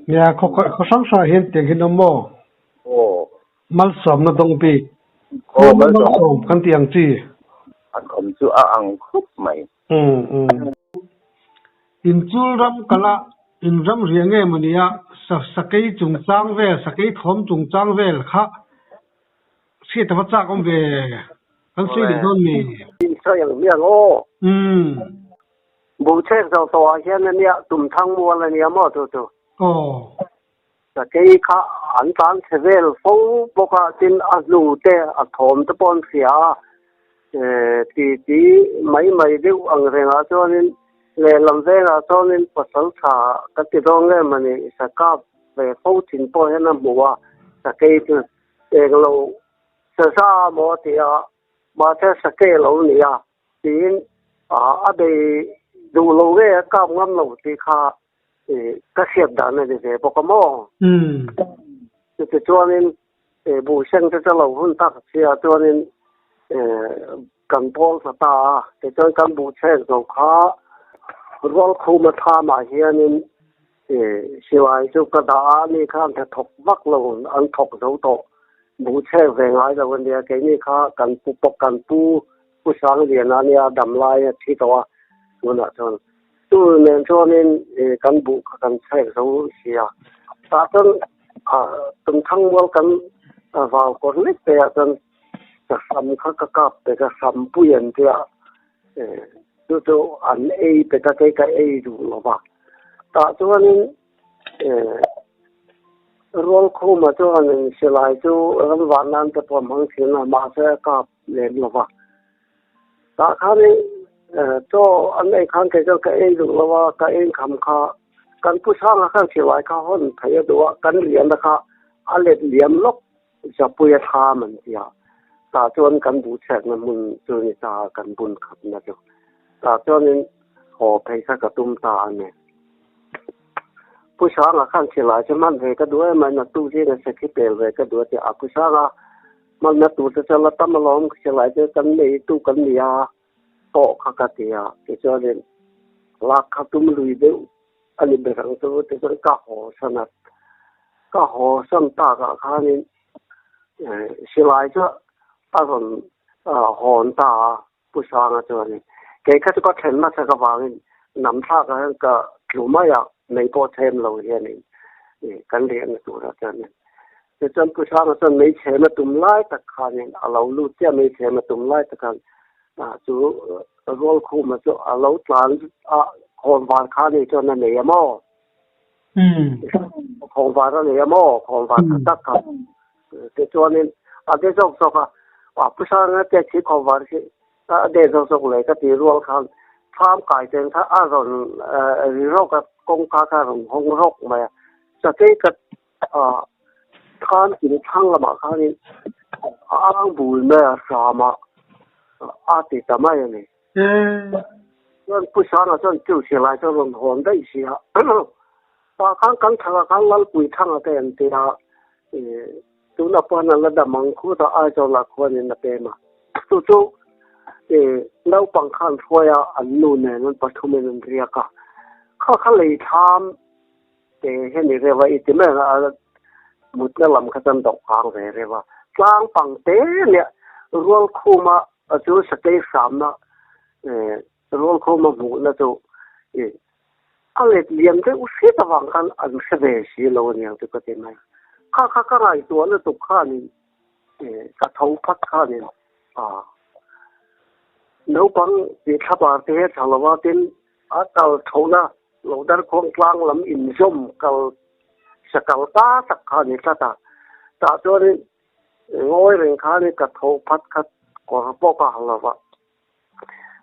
Nia, khaw khaw hrang hrangah hian tiang hi an awm maw? Aw. Malsawmna dawng bik. Aw, malsawm kan tih ang chi. An awm chu a ang khawp mai. Umm umm. Inchul ram kala in ram riah nge maw nia, sakei chungchang vel, sakei thawm chungchang vel kha Hriat a va chak awm ve, kan sawi leh dawn mi? In sawi ang hmiang aw. Umm. Buhchek zo tawh ah hian ania Tumthang mual ania maw chu chu. Aw. Sakei kha an tlan chhe vel fo bawk a, tin a hnu te a thawm te pawh an hria a, ti ti mai mai deuh ang rengah chuanin lehlam vengah chuanin pasal tha ka ti dawn nge mawni sakap ve fo thin pawh hian a hmu a, sakei chu Englo saza maw tia mahse sake lo nia tiin a bei duh lo nge a kap ngam lo tih kha ka hriat dan a ni ve bawk a maw. Chutichuanin buhseng te chu lo hun tak sia chuanin kan pawl ta ta a, tichuan kan buhchhek zo kha Rualkhuma thlamah hianin Silai chu ka dah a, ani khan tha thawk vak lo an thawk zo tawh. Buhchhek ve ngai lo a nia, keini kha kan pu pawh kan pu Pu Sangliana nia dam lai a thi tawh a. Tunah chuan chu nen chuanin kan buh kha kan chhek zo sia. Tah chuan tumthang mual kan vau kawr lek te ah chuan ka hram kha ka kap pek a, hrampui an tia chu chu an ei pek a, kei ka ei duh lo va. Tah chuanin Rualkhuma chuan silai chu ramvah nan te pawh a hmang thin a, mahse a kap lem lo va. Tah khanin chaw an ei khan kei chuan ka ei duh lo a, ka ei kham kha kan pu Sanga khan silai kha hawn thei a duh a, kan lian a kha a let liam lawk Zapuia thlam an ti a, tah chuan kan buh chhiatna hmun chu ni ta a, kan bun khatna chu. Tah chuanin haw phei kha ka tum ta a ni. Pu Sanga khan silai chu hman ve ka duh em a, naktuk zinga sakhi pel ve ka duh a ti a, Pu Sanga hmanna tur te chuan la tam alawm, silai chu kan nei tu kan ni a, pawh kha ka ti a, tichuanin lak kha tum lui deuh a ni ber ang chu tichuan ka haw san a, ka haw san takah khanin silai chu a rawn hawn ta a. Pu Sanga chuanin, Kei kha chu ka thlen hmasa ka vangin nam thlakah hian ka tlu mai a, mei pawh chhem lo hianin kan riahna turah chuanin. Tichuan Pu Sanga chuan mei chhem a tum lai tak khanin a lo lut chiah, mei chhem a tum lai tak khan chu Rualkhuma chu a lo tlan a, khawnvar kha ni chuan a nei a maw? Khawnvar a nei a maw? Khawnvar tha tak kha. Tichuanin a de zawk zawk a, a Pu Sanga te khi khawnvar khi a de zawk zawk leh ka ti rual khan thlam kai ten kha a rawn ri rawk a, kawngka kha a rawn hawng rawk mai a. Sakei ka thlam in thlang lamah khanin a ang bul mai a, hram a a ti ta mai a ni. Chuan Pu Sanga chuan chu silai chu a rawn hawn daih si a. Tah khan kan thangah khan Lalpui thanga te an ti a, tuna pawn an la dam ang khut a, Aizawl ah khuanin a pem a. Chu chu naupang khan hruai a, an nu nen an pathumin an riak a. Kha kha lei thlam te hian i reuh a, i ti mai ang a, mutna lam kha chuan dawh kang ve reuh a. Tlang pang te nia Rualkhuma chu sakei hramna Rualkhuma hmuhna chu i a let liam deuh hret avang khan an hre ve si lo aniang chu ka ti mai. Kha kha ka ngaihtuah lutuk khanin ka tho phat khanin a naupang tih thlapar te hi a tha lo a, tin a kal thohna lo darkhuang tlang lam inzawm kal sakal ta tak kha a ni tlat a, tah chuanin ngawi reng khanin ka tho phat khat kawr pawh ka ha lo va.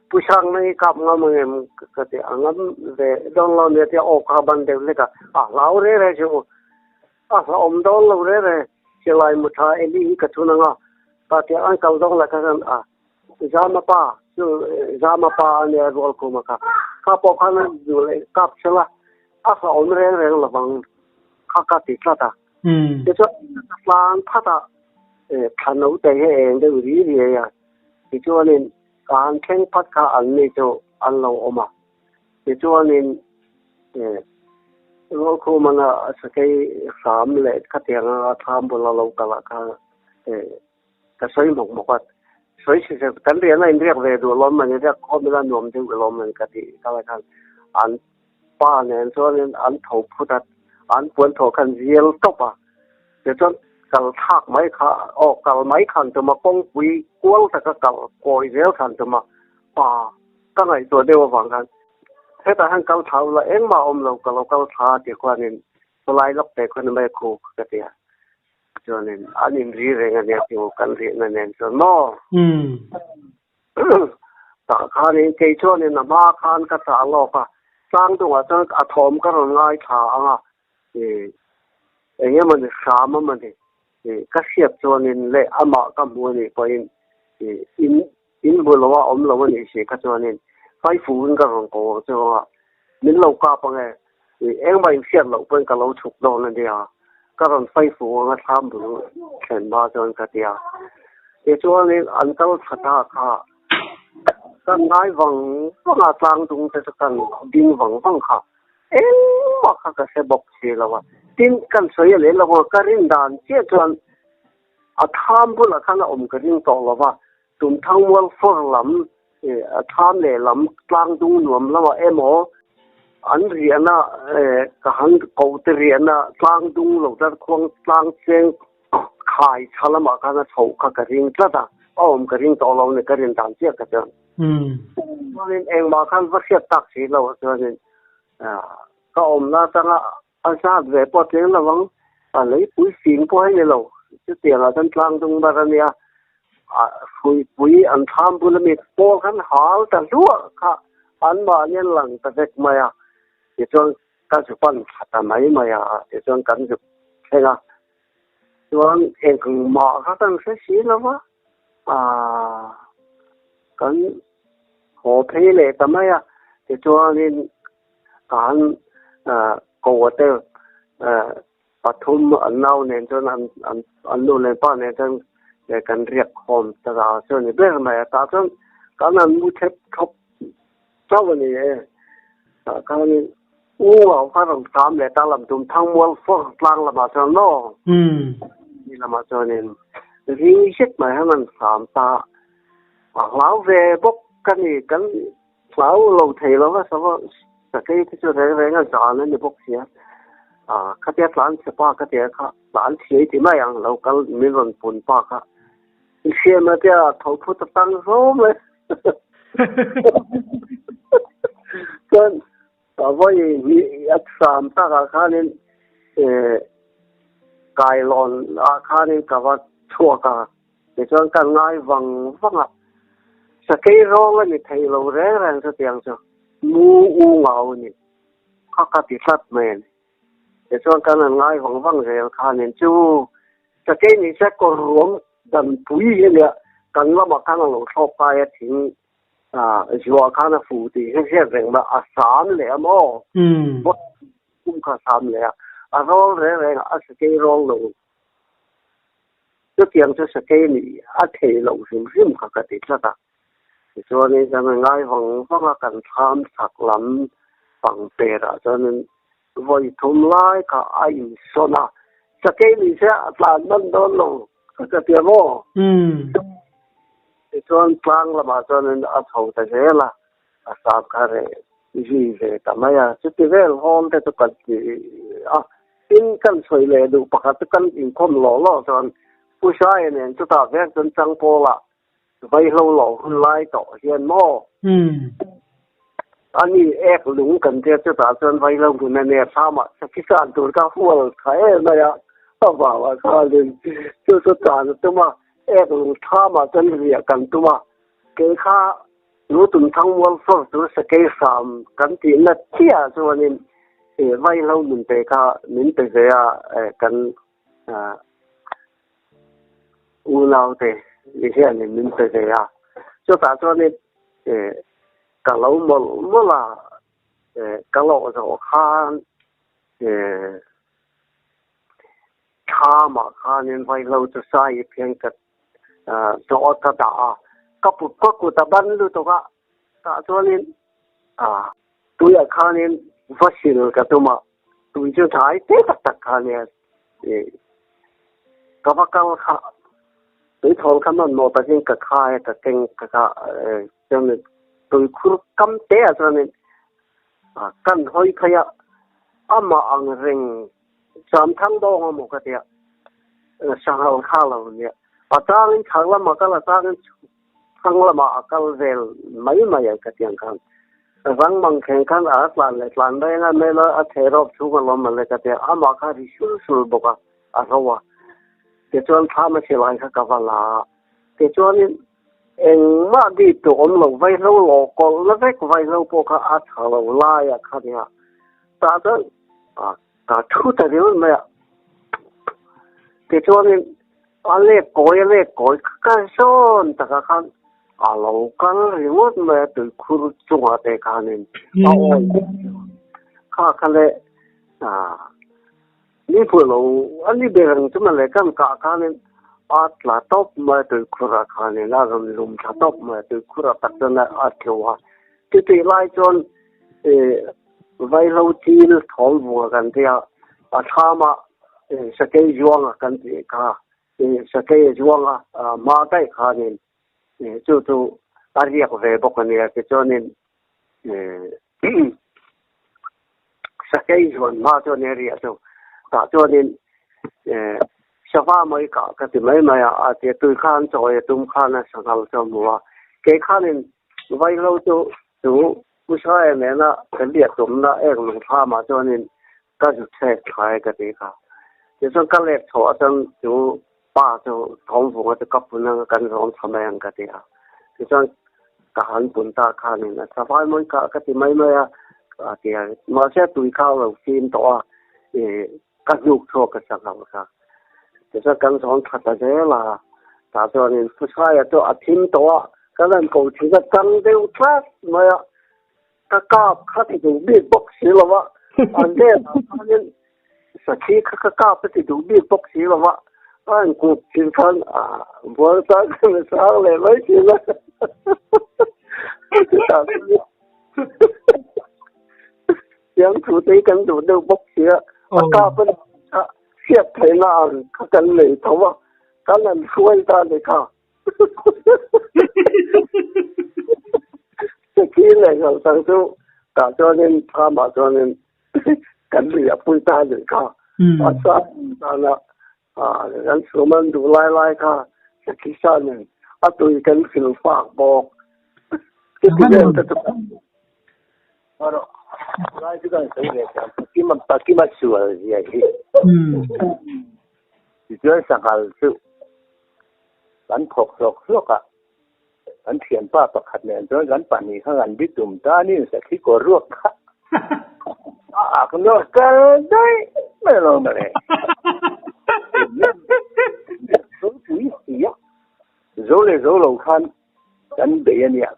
Pu Sang na hi kap ngam ang em ka ti a ngam ve dawn lo nia tia aw kha ban deuh hlek a, a hlau re re chu a hlauhawm dawn lo re re silai mu tha Eli hi ka chhun ang a ta tia an kal dawn lai kha khan a Zama pa chu Zama pa a nia Rualkhuma kha kha pawh khan a duh leh kap sela a hlauhawm reng reng lovang kha ka ti tlat a tichuan ka tlang phat a thla naute hi a eng deuh ri riai a. Tichuanin ka han thleng phat kha an ni chu an lo awm a. Tichuanin Rualkhumana sakei hram leh khatiang anga thlam bula lo kal ah kha ka sawi hmawk hmawk a. Sawi si se kan rian a inriak ve duh alawm an inriak khawm ila nuam deuh alawm an ka tih kal ah khan an pa nen chuanin an tho phut a, an puan thawh khan zial tawp a. Tichuan kal thlak mai kha aw kal mai khan tuma kawngpui kual taka kal kawi zel khan tuma pa ka ngaihtuah deuh avang khan hetah hian kal thla ula engmah a awm lo ka lo kal thla tih khuanin chulai lawk te khuan mai khu ka ti a chuanin an inri reng ania chu kan rihna nen chuan maw tah khanin kei chuanin a hma khan ka chah lawk a tlang dungah chuan a thawm ka rawn ngaithla ang a Eng emawni hram emawni ka hriat chuanin leh amah ka hmu anih pawhin in in hmu lo a awm lo anih si kha chuanin Faifuin ka rawn ko ang chu anga min lo kap ange engmah in hriat loh pawhin ka lo chhuk dawn ania ka rawn Faifu anga thlam bul thlen hma chuan ka ti a tichuanin an kal thla ta kha ka ngai vang vang a tlang dung te chu kan ding vang vang kha. Engmah kha ka hre bawk si lo a, tin kan sawi a leh lo a, ka rin dan chiah chuan a tham bulah khan a awm ka ring tawh lo va, Tumthangmual fawr lam Thlam lehlam tlang dung nuam lamah emaw an riahna ka han ko te riahna tlang dung lo darkhuang tlang cheng khai tha lamah khan a chhoh kha ka ring tlat a, a awm ka ring tawh lo a ni ka rin dan chiah ka chuan. Chuanin engmah khan va hriat tak si lo chuanin ka awmna atanga a zat ve pawh a tling lo ang, a leipui fing pawh hi ni lo, chutiangah chuan tlang dung bar a nia, a hruipui an thlam bul ami pawl khan hal ta hluah kha anmahni an lang ta vek mai a, tichuan ka zu pan thla ta mai mai a, tichuan kan zu thleng a, chuan engmah kha kan hre si lo va, aaa kan haw phei leh ta mai a, tichuanin Kan ko te pathum an nau nen chuan an nu leh pa nen chuan kan riak khawm ta ta chu a ni ber mai a. Tah chuan kan han mu thep thawp chauh a ni e. Tah khanin u au kha rawn tlam leh ta lam tum Thangmual fawr tlang lamah chuan maw ni lamah chuanin ring zet mai han an hram ta a hlau ve bawk ka ni kan Hlau lo thei lo va sava sakei te chu reng reng a zan a ni bawk sia. Ah khatia tlan chhe pa ka tia kha tlan thiai ti mai ang lo kal min rawn pun pa kha. I hriam a tia tho phut a tang zawm e. Chuan vawi hnih a sam takah khanin eh kailawn ah khanin ka va chhuak a. Tichuan ka ngai vang vang a, sakei rawng a ni thei lo reng reng chutiang chu mu u ngau a ni kha ka ti tlat mai a ni. Tichuan kan han ngai vang vang zel khanin chu sakei ni se kawr ruam danpui hi a nia, kan lamah khan a lo thlawk kai a thing zuah khan a fu tih hi hriat reng mai a sam leh a maw? Kum kha sam leh a, a rawl reng reng a sakei rawl lo. Chutiang chu sakei nih a thei loh hrim hrim kha ka ti tlat a. Tichuanin kan ngai vang vang a, kan thlam chhak lam pang perah chuanin vawi thum lai kha a insawn a, sakei nih se a tlan man dawn lo ka ka ti a maw? Tichuan tlang lamah chuanin a chho ta zel a, a sam kha reh zui ve ta mai a. Chuti vel hawn te chu kan ti a. Tin, kan sawi leh duh pakhat chu kan inkhawm lawh lawh chuan Pu Saia nen chutah vek chuan Changpawlah vaihlo lawh hun lai tawh hian maw? Ani ek lung kan tia chutah chuan vaihlo hmun a nia thlamah sakhi chan tur kha hual tha em mai a, a vauah khanin chu chu chan a tum a, ek lung thlamah chuan riah kan tum a, kei kha Nu Tumthangmual fawr tur sakei hram kan tihna chiah chuanin vaihlo min pe kha min pe ve a, kan unaute hianin min pe ve a. Chutah chuanin ka lo mawlh mawlh a, ka lawh zawh khan thlamah khanin vaihlo chu sai phian ka Zawh ka dah a, ka put ka kut a ban lutuk a, tah chuanin tuiah khanin va sil ka tum a, tui chu hnai te tak tak kha nia ka va kal kha, tui thawl kha hmanhmawh takin ka khai a, ka keng ka kha chuanin tuikhur kam te ah chuanin kan hawi phei a, amah ang reng Samthang dawng a maw ka tia, sanghal kha lo nia. A changin chhak lamah kal, a changin thlang lamah a kal vel mai mai a ka tiang khan. Rang mang thleng khan a tlan leh tlan reng a, mel a chhe rawp chhung a lawm ale ka tia, amah kha ri sul sul bawk a, a ro a. Tichuan thlam a silai kha ka va la a, tichuanin engmah bik tur awm lo, vaihlo lawh kawlh na vek vaihlo pawh kha a tha lo lai a kha nia. Tah chuan ka thu ta ringawt mai a, tichuanin a lek kawi a lek kawi ka zawn takah khan a lo kal ringawt mai a tuikhur chungah te khanin a awi kha kha le ni hmu lo a ni ber ang chu mawle kan kah khanin a tla tawp mai a tuikhurah khanin a rawn lum thla tawp mai a tuikhurah tak chuan a tlu a chutih lai chuan Vaihlo chil thawl vua kan ti a, a thlamah sakei zuanga kan tih kha, sakei a zuanga hma daih khanin chu chu A riak ve bawk a nia. Tichuanin sakei zuan hma chuan a riah chu tah chuanin sava mai kah ka ti mai mai a, a tia tui khan chawi a tum khan a sanghal chu a hmu a. Kei khanin vaihlo chu chu Pu Saia nena ka liah tumna eng lungthlamah chuanin ka zu chhek thlai ka ti kha. Tichuan ka lek chhoh atang chu pa chu thawmvunga chu ka pun anga kan zawm tha mai ang ka ti a. Tichuan ka han pun ta khanin a savai mawi kah ka ti mai mai a a ti a. Mahse tui kha a lo fim tawh a, ih ka hnuk chhuak ka sak ang kha. Tichuan kan zawm tha ta zel a, tah chuanin Phusaia chu a thim tawh a, kan han ko thin a chang deuh tlat mai a. Ka kap kha ti duh bik bawk si lo va, an hnenah khanin sakhi kha ka kap a ti duh bik bawk si lo va, a han kut thin khan a bual tan khan a sang leh mai thin a. Chutah chuan siam thu te hi kan duh deuh bawk si a, a kap a kha hriat theihna ang kha kan nei tho a, kan han hruai ta a ni kha. Sakhi leh Ngalsang chu tah chuanin Thamah chuanin kan lui a pui ta nih kha. A sa tana kan chhum an duh lai lai kha sakhi sa nen a tui kan fil fak bawk. Chuti vel te chu Lai chu kan sawi ve ta Pakima Pakima sual zia hi. Tichuan sanghal chu kan thawk hlawk hlawk a, kan thianpa pakhat nen chuan kan pahnih kha kan bi tum ta aniin sakhi kawr ruak kha a ak nawr kal daih mai lo mawle. Zopui si a, zo leh zo lo khan kan bei a nia,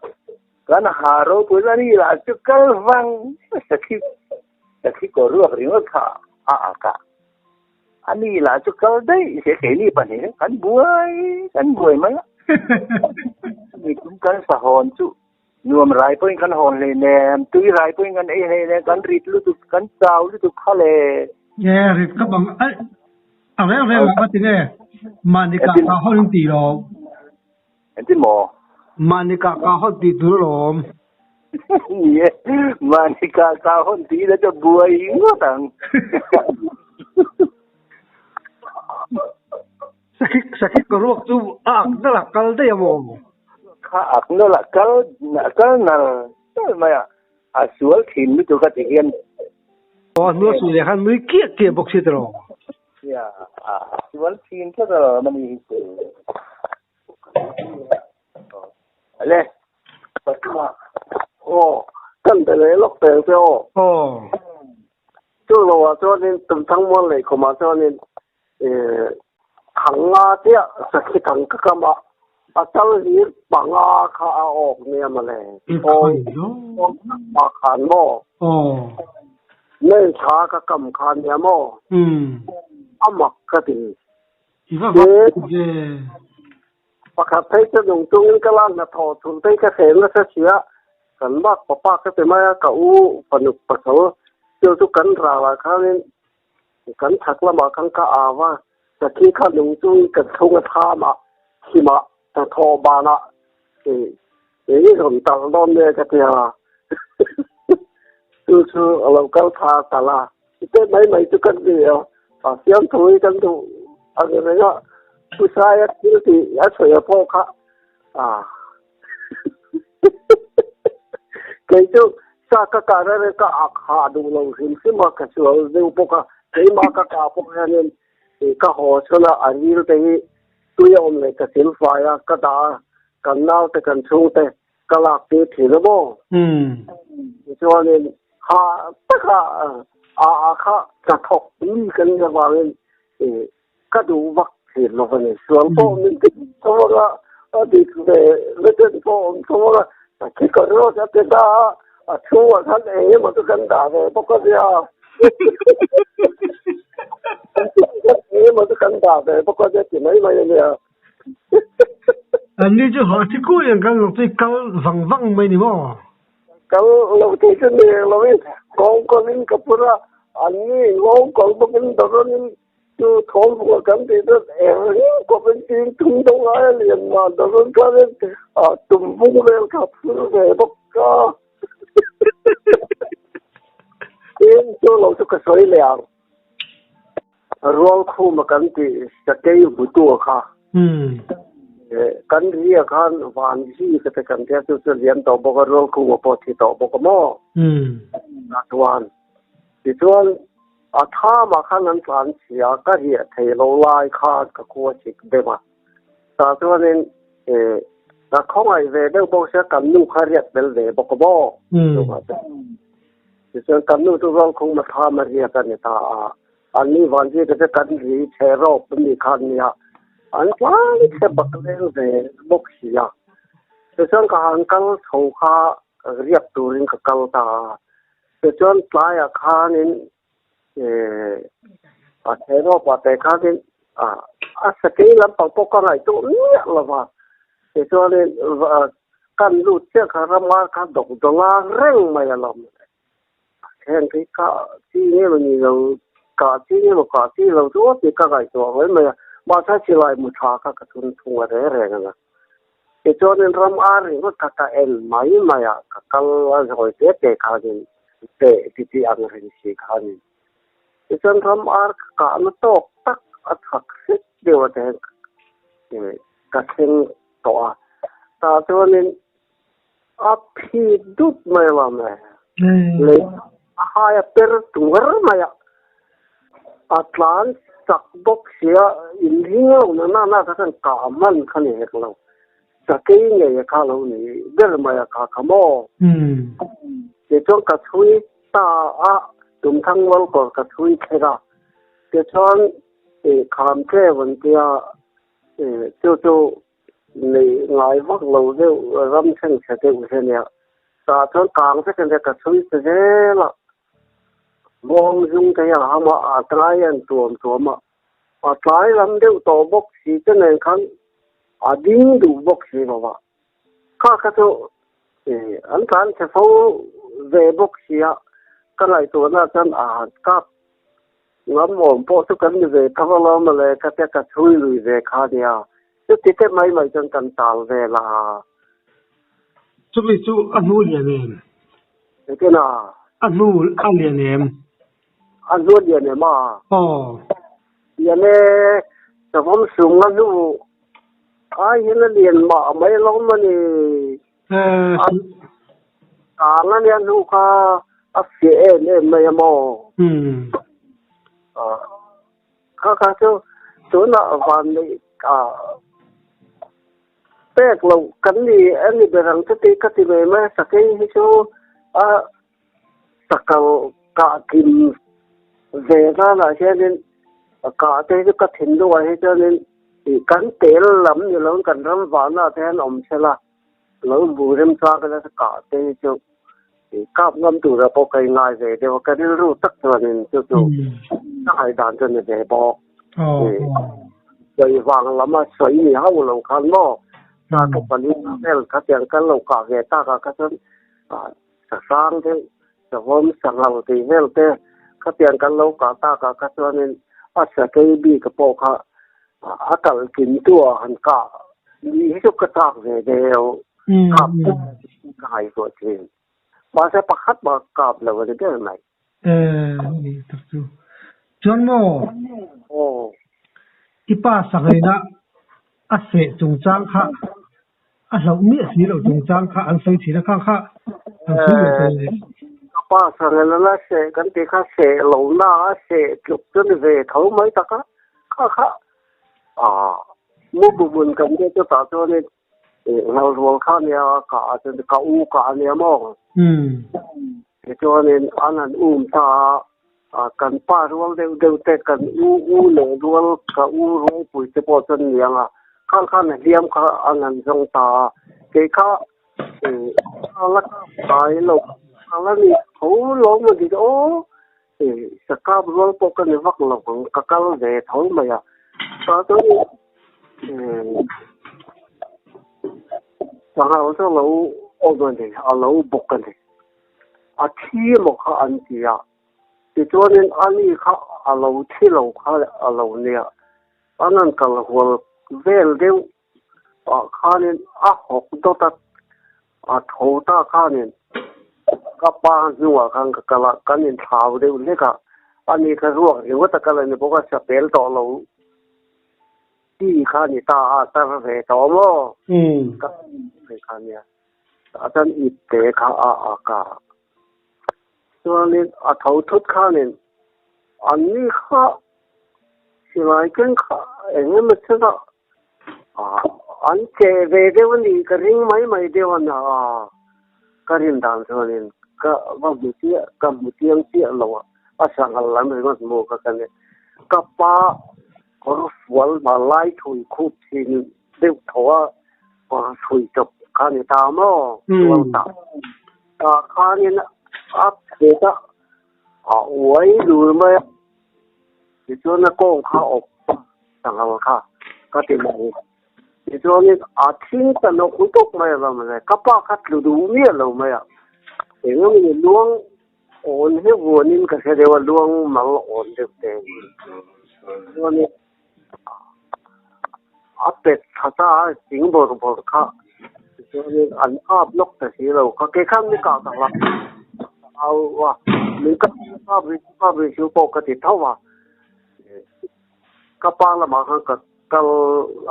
kan ha ropui la ni lah chu kal vang sakhi sakhi kawr ruak ringawt kha a ak a. A ni lah chu kal daih se keini pahnih kan buai kan buai mai a. Ni tum kan sahawn chu nuam rai pawhin kan hawn hlei nen, tui rai pawhin kan ei hlei nen, kan rit lutuk, kan chau lutuk kha le. Nge rit ka bang a a reng reng ah ka ti nge mahni kah kah hawn in ti lo. Engtin maw? Mahni kah kah hawn tih tur alawm. Ni e, mahni kah kah hawn tih ila chu buai ngawt ang. Sakhik sakhik ka ruak chu a ak nalh a kal daih a maw? Kha ak nalh a kal kal nal nal mai a, a sual thin lutuk a ti hian. Aw a hnuai suh leh khan nui kiah kiah bawk si tiraw? Nia, a sual thin tlat alawm a ni hi chu. Ale, Fatima. Aw, kan be leh lawk teng che aw. Aw. Chu lo ah chuanin Tumthang mual lei khawmah chuanin eh thang nga chiah sakhi thang ka kam a, a chal hlir panga kha a awk nia mawle. Aw, pa khan maw? Aw. Nei tha ka kam kha nia maw? A mak ka ti. I va vak ve. Pakhat phei chu nung chungin ka la hnathawh thul phei ka hreh nasa si a, kan bak papa ka ti mai a, ka u fanuk pasal chu chu kan ralah khanin kan chhak lamah khan ka au a, sakhi kha nung chungin ka chhung a tham a, thimah hnathawh banah ih i rawn talh dawn nge ka ti a, chu chu a lo kal tha talh a. Te mai mai chu kan ni a, a siamthu hi kan duh ang reng a, Pu Saia thil tih a sawi a pawh kha a kei chu sa ka kah reng reng ka ak hah duh lo hrim hrim a, ka sual deuh bawk a, keimah ka kah pawh hianin ka haw chhun a, a ril te hi tui a awm leh ka silfai a, ka dah a, kan naute kan chhungte ka lak tir thin a maw? Tichuanin ha taka a a kha ka thawk mi kan nih avangin ka duh vak thin lo a ni. Sual pawh min ti tho ang a, a dik ve veten pawh awm tho ang a, a khi ka rawt a ti ta a, a chhungah khan eng emaw chu kan dah ve bawk a nia. Eng emaw chu kan dah ve bawk a nia ti mai mai a nia. An ni chu hah thi kui ang kan lo chu kal vang vang mai ni maw? Kal lo thei chu ni lo in kawngkawlin ka pur a, an ni ngawngkawl bawkin dawrawnin Chu thawmhmuh kan tih chuan eng kawpin ching tum deuh lai a lian mah ta chuan khanin tum vung vel kha a phur ve bawk a. Eng chu lo chu ka sawi leh ang. Rualkhuma kan tih sakei hmutu kha kan ria khan van zi ka te kan tia chu chu lian tawh bawk a Rualkhuma pawh thi tawh bawk a maw. Chuan tichuan A thamah khan an tlan chhia, ka riah thei lo lai khan ka khua chik deuh a. Tah chuanin ka khawngaih ve deuh bawk sia, kan nu kha riak tel ve bawk a maw? Chuvah chuan tichuan kan nu chu Rawlkhung Matham a riak a ni ta a, an ni Vanzika chu kan ri chhe rawp a mi khan nia, an tlan chhe bak leng ve bawk si a. Tichuan ka han kal chho kha riak turin ka kal ta a. Tichuan tlaiah khanin a Therawpa te khanin a sakei lampang pawh ka ngaihtuah miah lo va. Tichuanin kan lut chiah kha rama kha dawk dawla reng mai a lawm. Heng hi ka chi nge maw ni lo, kah chi nge maw kah chi lo chu tih ka ngaihtuah mai mai a. Mahse silai mu tha kha ka thun thung a reng reng a na. Tichuanin ram ar ringawt kha ka en mai mai a, ka kal a zawi te te khanin teh ti tih ang reng si khanin. Tichuan ram ar ka kahna tawk tak a chhak hret deuh a te ka thleng tawh a, tah chuanin a phit dut mai lo mai. Lei a hai a per tuar mai a, a tlan chak bawk sia inring lo na na na kha chuan kah man kha ni hek lo. Sakei ngei a kha lo ni ber mai a kha kha maw? Tichuan ka chhui ta a, Tumthang Mualkawr ka chhui thleng a, tichuan kham tlem an tia chu chu Neih ngai vak lo deuh ram chhengchhe deuh hi a nia. Tah chuan kang vek a nia ka chhui ta zel a. Bawng zung te hi a ham a, a tlai an tuam tuam a. A tlai lam deuh tawh bawk si te nen khan a ding duh bawk si lo va. Kha kha chu an tlan chhe fo ve bawk si a, ka ngaihtuahna chuan a han kap Ngam awm pawh chu kan ni ve tho alawm mawle ka tia ka chhui lui ve kha nia. Chuti te mai mai chuan kan tal vel a. Chumi chu a hnu lian em? Engtin a? A hnu a lian em? A hnu a lian em a? Aw. Lian e, savawm sung a hnu ai hian a lian mah mai alawm a ni. A kang a nia hnu kha a fiah em em mai a maw? Kha kha chu tunah van neih pek loh kan ni a ni ber ang chu tih ka ti mai mai a, sakei hi chu a sakal kah kim ve nanah hianin kah te hi chu ka thinlungah hi chuanin kan tel lam ni loin kan ram vahnaah te hian awm se la. Lo bu remchang ka la kah te hi chu kap ngam tura pawh ka ingai ve deuh a, ka rilru tak chuanin chu chu ka ngaihdan chu a ni ve bawk. Sawi vang lama sawi ni hauh lo khan maw ka pali vel khatiang kan lo kah ve takah kha chuan sahrang deuh savawm sanghal tih vel te khatiang kan lo kah takah kha chuanin a sakei bik pawh kha A kal kim tu ah han kah ni hi chu ka chak ve deuh. Kap ka ngaihtuah thin. Mahse pakhat mah kap lo a ni ber mai. Ni tak chu. Chuan maw? Aw. I pa sangaina a seh chungchang kha a hlauh miah si loh chungchang kha an sawi thin a, khang kha an sawi leh tawh le. Ka pa sangaina la seh kan tih kha seh lo na a seh tluk chu ni ve tho mai tak a. Kha kha mu bu bun kan nia chu tah chuanin ngal rual kha nia ka chuan ka u ka ania maw. Tichuanin an han um ta a, kan pa rual deuh deuh te kan u u leh rual ka u rualpui te pawh chuan niang a, khang khan a hliam kha an han zawng ta a, kei kha la kap kai lo a la ni tho lo maw ni aw. Sakap rual pawh ka ni vak lo ang, ka kal ve tho mai a. Tah chuan sangha chu a lo awm a ni, a lo bawk a ni. A thi emaw kha an ti a. Tichuanin ani kha a lo thi lo kha a lo nia. An han kal hual vel deuh ah khanin a hawk dawt a, a tho ta khanin ka pa hnuah khan ka kal a, kan inthlau deuh hlek a, ani kha ruak ringawt a kal a ni bawk a, sapel tawh lo chi kha a ni ta a, tar ve tawh maw? Ka ve kha nia, tah chuan ipte kha a ak a. Chuanin a tho thut khanin anni kha silai keng kha eng emaw chhunga an che ve deuh a nih ka ring mai mai deuh a nia ka rin dan chuanin ka va hmu chiah ka hmu chiang chiah lo a, a sanghal lam ringawt hmu kha ka nia. Ka pa kawr fual hma lai thui khup thin deuh tho a kawr thui chawp kha a ni ta maw tual ta tah khanin a phet a a uai dul mai a tichuan a kawng kha a awp sanghal kha ka ti mai tichuanin a thing ta nawk nawk mai a lo mawle ka pa kha tlu duh miah lo mai a eng emaw luang awn hi vuanin ka hre deuh a luang mal awn deuh te chuanin a pet tha ta a thing bawrh bawrh kha tichuanin an ap lawk ta si lo kha ke khan mi kah ka hla au a min kah kap ri kap ri chu pawh ka ti tho a ka pa lamah khan ka kal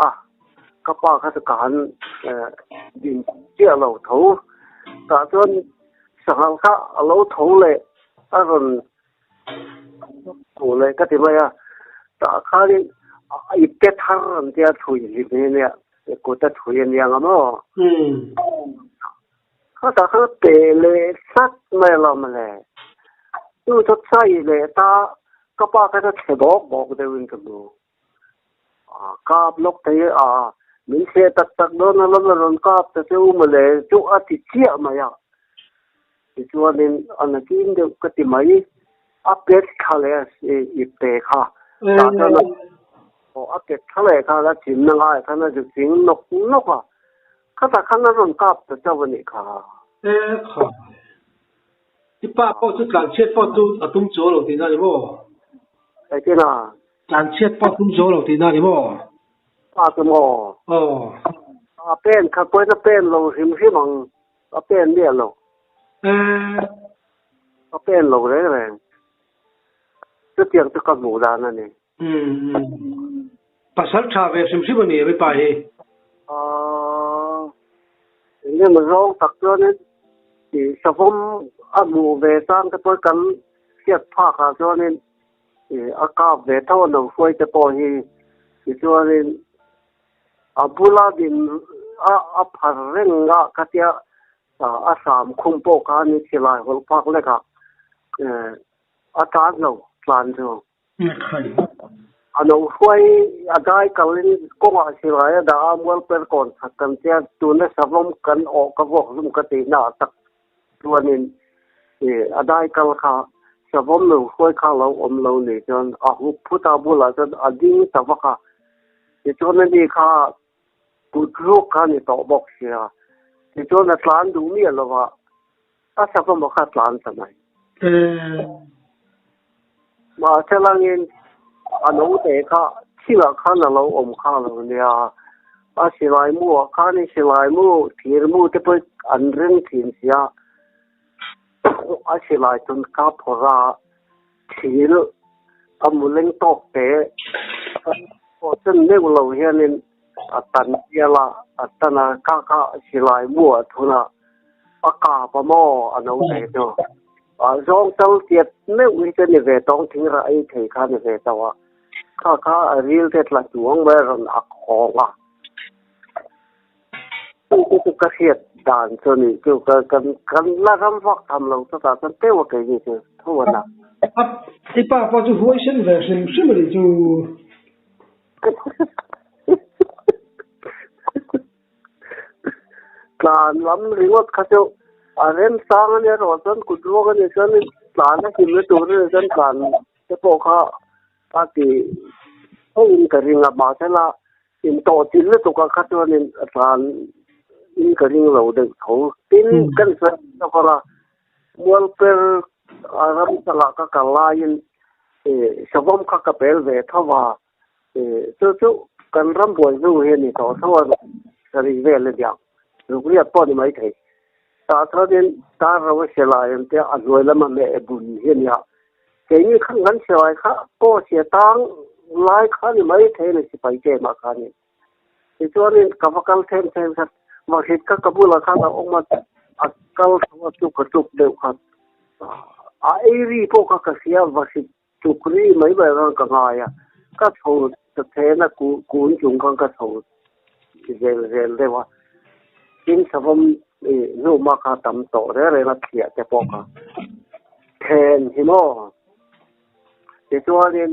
a ka pa kha chu ka han din chiah lo tho tah chuan sanghal kha a lo tho leh a rawn Tho leh ka ti mai a, tah khanin ipte thar an tia thui hlim hi ania, kut a thui a nia nga maw? Khatah khan a pe leh tlat mai alawm mawle. Chu chu chai leh ta ka pa kha chu thle bawk bawk deuhin ka hmu. Kap lawk thei a, min thleh tak tak dawn alawm a rawn kap ta che u mawle chu a ti chiah mai a. Tichuanin a nakin deuh ka ti mai, a pet thla leh a ipte kha tah chuan a pet thla leh khan a chinna ngaiah khan a zu ching nawk nawk a, khatah khan a rawn kap ta chauh a nih kha. E kha. I pa pawh chu tlanchhiat pawh chu a tum chuang lo tihna a ni maw? Engtin a? Tlanchhiat pawh tum zo lo tihna a ni maw? Pa chu maw? Aw. A pen khat pawhin a pen lo hrim hrim ang, a pen miah lo. Ee. A pen lo reng reng. Chutiang chu ka hmuh dan a ni. Umm. Pasal tha ve hrim hrim a ni a mi pa hi. Aaa. Enge maw zawng tak chuanin ih savawm a hmuh ve chang te pawh kan hriat phak ah chuanin A kap ve tho a lo hruai te pawh hi tichuanin a bula din a a phar reng a khatia a hram khum pawh khan silai hawlh phak lek a a tan lo tlan chu. A lo hruai a dai kalin kawngah silai a dah a mual per kawn chak kan tia tuna savawm kan awh ka vuak hlum ka tihna ah tak Chuanin a dai kal kha savawm lo hruai kha lo awm lo ni chuan a hup phut a bulah chuan a ding ta vak a. Tichuan ani kha kut ruk kha a ni tawh bawk sia. Tichuan a tlan duh miah lo va, a savawm a kha tlan ta mai. Mahse langin a naute kha thingah khan a lo awm kha lo nia, a silai mu ah khanin silai mu thir mu te pawh an ring thin sia, a silai chun kha phawrh a thil a mu leng tawk te pawh chen meuh lo hianin a tan bial a, a tan a kha kha silai mu ah thun a a kap a maw a naute chu. Zawng tal tiat meuh hi chu ni ve tawng thing rah ei thei kha ni ve tawh a, kha kha a ril te tla hnuang mai a rawn ak hawng a. Chu te chu ka hriat dan chu ni chu ka kan kan la ram vak tham lo chutah chuan teuh a kei ni chu tho a na. A i pa pawh chu huaisen ve hrim hrim a ni chu. Tlan lam ringawt kha chu a remsang a nia erawh chuan kut ruak a nih chuan tlan a hlimna tur a nih chuan tlan te pawh kha a ti theihin ka ring a mahsela intawh chilh lutuk ah kha chuanin a tlan in ka ring lo deuh tho. Tin, kan sawi lawk ang a, mualper. A ram changah ka kal laiin savawm kha ka pel ve tho va, chu chu kan ram buai hnu hi a ni tawh tho a, sarih vel a niang, rukriat pawh a ni maithei. Tah chuanin tar ro a hre lai ang tia a hnuai lama meh bun hi a nia. Keini khan kan hre lai kha pawh sia tang lai kha a ni maithei a ni sipai camp-ah khanin. Tichuanin ka va kal them them kha vahrit kha ka bulah khan a awm a, a kal tho a tuk a tuk deuh kha. A ei ri pawh kha ka hria vahrit tuk ri mai mai khan ka ngai a, ka chho ta then a kun chung khan ka chho zel zel deuh a. Tin savawm hnuma kha tam tawh reng reng a thliah te pawh kha then hi maw. Tichuanin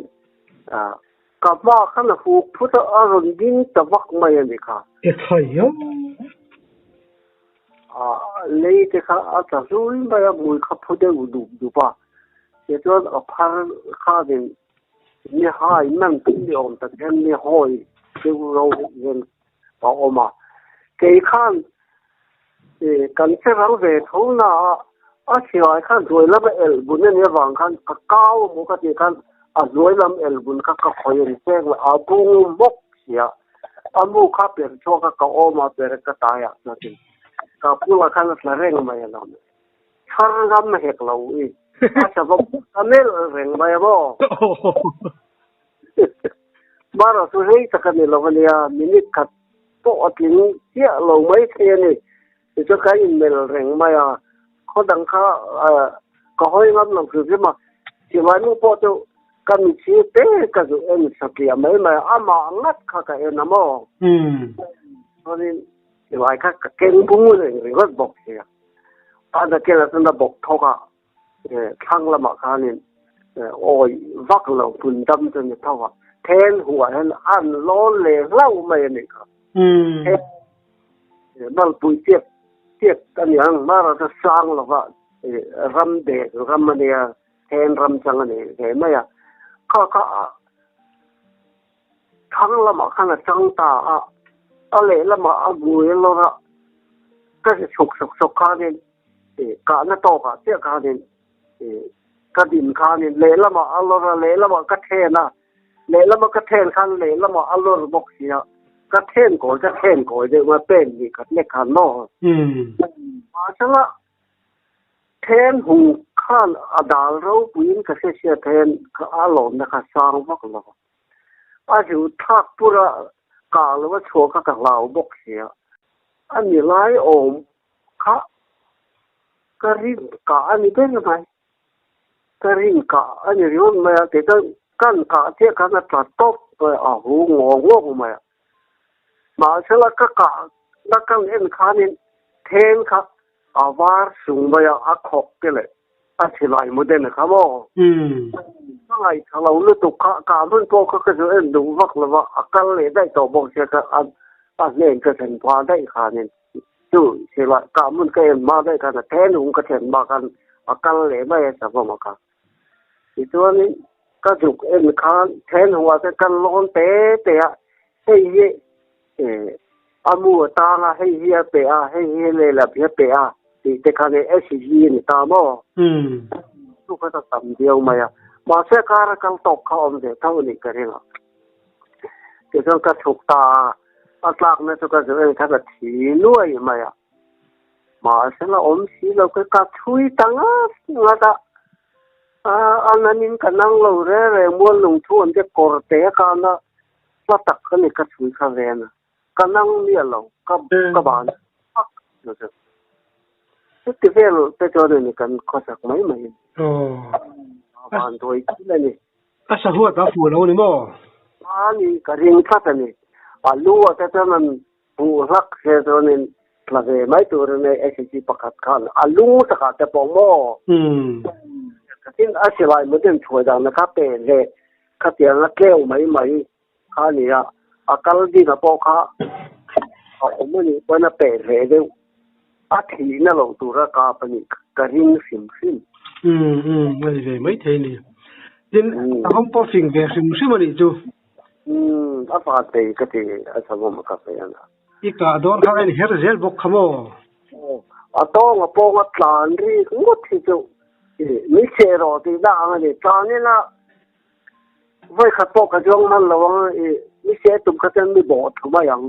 Ka hma khan a huk phut a, a rawn ding ta vak mai a ni kha. E khai a. A lei te kha a tla hlui mai a, hmui kha phu deuh dup dup a. Tichuan a phar khanin mi hai man tum ni awm tak hian mi hawi deuh ro hian a awm a. Kei khan kan che rang ve tho na a, a chhiai khan hnuai lam a elh bun a nih avang khan ka kau emaw ka tih khan a hnuai lam elh bun kha ka khawi an cheng a, a bung bawk sia. A mu kha per chhuak a, ka awm a per ka tai ah chuan ka bulah khan a tla reng mai a lo. Chhar ngam hek lo i, a sava ka melh reng mai a maw? Mara chu hei tak a ni lo a nia, minute khat pawh a tling chiah lo mai thei a ni. Tichuan ka inmelh reng mai a, khaw dang kha ka hawi ngam lo hrim hrim a, silai nu pawh chu ka mitsi te ka zu en satliah mai mai a, amah ngat kha ka en a maw? Chuanin silai kha ka keng bung reng ringawt bawk sia. A nakin ah chuan a bawk thawk a, thlang lamah khanin awi vak lo hmun dam chu a ni tho a, then huah hian an lawn leh hlauh mai a nih kha. Malpui tiak tiak a ni ang, mara chu sang lova ram dek ram a nia, then ram chang a ni ve mai a, kha kha Thang lamah khan a chang ta a, a lehlamah a hmui a lawr a, ka hre chhuk sawk sawk khanin kahna tawkah chiah khanin ka din khanin lehlamah a lawr a, lehlamah ka then a, lehlama ka then khan lehlamah a lawr bawk si a, ka then kawi ka then kawi deuh mai pen hnih khat lek khan maw. Mahsela Then hung khan a dal ropuiin ka hre sia then kha a lawmna kha sang vak lo. A hlu thlak pura kah lo a chhuah kha ka hlau bawk sia. A ni lai awm kha ka rin kah a ni ber mai. Ka rin kah a ni ringawt mai a, kei chuan kan kah chiah khan a tla tawp mai a, a hu ngawk ngawk mai a. Mahsela ka kah na kan en khanin then kha A var sung mai a, a khawk te leh a silai mu den a kha maw? Ka ngaihthla lo lutuk kha, ka hmun pawh kha ka zu en duh vak lo va, a kal leh daih tawh bawk sia ka a hnen ka thlen phah daih khanin chu silai ka hmun ka en hma daih khan a then hung ka thlen hma khan a kal leh mai a savawm a kha. Tichuanin ka zuk en khan then hungah chuan kan lawn te te a, hei hi A mu a tang a, hei hi a pe a, hei hi lehlam hi a pe a tih te khan hei SG a ni ta maw? Chu kha ta tam viau mai a. Mahse kar a kal tawk kha awm ve tho a nih ka ring a. Tichuan ka chhuk ta a, a tlakna chu ka zawh en khan a thi nuai mai a. Mahse la awm si lo ka ka chhui ta ngat ngat a. A nanin ka nang lo reng reng mual lungthu an te kawr te a kan a. Hla tak ka ni ka chhui kha ven a, ka nang miah lo, ka ka ban tak chu chu. Chuti vel te chuan a ni kan khawsak mai mai a ni. A van duai thil a ni. A sahuat a fuh lo a ni maw? A ni, ka ring tlat a ni. A lu ah te chuan an Buh hlak se chuanin tla ve mai tur a nei SEC pakhat khan a lung takah te pawh maw? Tin, a silai muten chhuai dangna kha pe leh khatianga tleu mai mai kha a ni a, a kal dina pawh kha a awm a nih pawhin a pe hle deuh. A thihna loh tura kap a nih ka ring hrim hrim. A ni ve mai thei a ni. Tin, a hawng pawh fing ve hrim hrim a nih chu. Umm a va thei ka ti a savawm ka sawi a na. I kah dawn kha en her zel bawk kha maw? A tawng a pawng a tlan rik ngawt hi chu Mi chhe rawh tih dah ang a ni. Tlan ila vawi khat pawh ka zuang hman lo ang i mi chhe tum kha chuan mi bawh thu mai ang.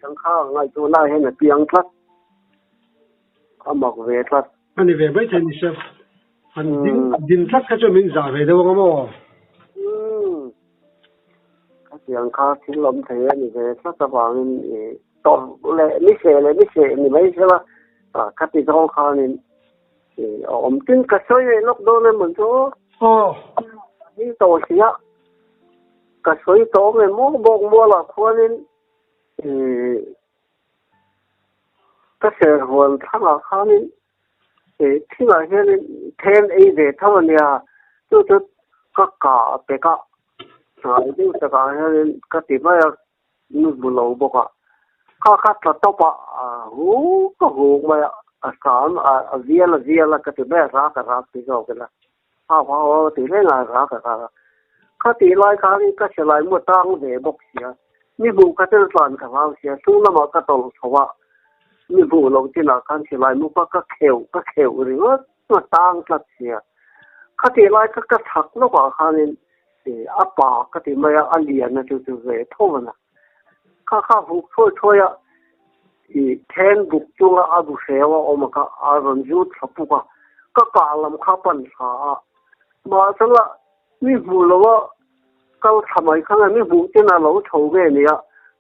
Changkha ngaihtuahna hian a piang tlat. A mak ve tlat. A ni ve mai thei ni se. Han ding din tlat kha chuan min zah ve deuh ang a maw? Umm. Khatiang kha thil awm thei a ni ve tlat avangin i tawrh leh ni seh leh ni seh ni mai sela khati zawng khanin i a awm tin ka sawi leh lawk dawn emaw chu Aw. Ni tawh sia ka sawi tawh nge maw bawk mualah khuanin i Ka serhuan thlangah khanin thingah hianin then ei ve tho a nia, chu chu ka kah pek a, hnai deuh takah hianin ka ti mai a, nu hmu lo bawk a, kha kha tla tawp a, a huk a huk mai a, a hram a vial a vial a ka ti mai a, rak a rak ti zawk ila, hau hau a ti reng a, rak a rak a, kha tih lai khanin ka silai mu tang ve bawk sia, mi hmuh kha tel tlan ka hlau sia, chung lamah ka tawlh chho a, mi hmuh loh chinah khan silai mu kha ka kheuh ka kheuh ringawt a tang tlat sia, kha tih lai kha ka chhak lawkah khanin a pa ka ti mai a, a lian a chu chu ve tho a na, kha kha huk thuai thuai a, I then buk chunga a bu hreu a awm a kha a rawn zut thla puk a, ka kah lam kha pan thla a. Mahsela mi hmuh lo a kal thla mai kha nge mi hmuh ten a lo tho nge nia,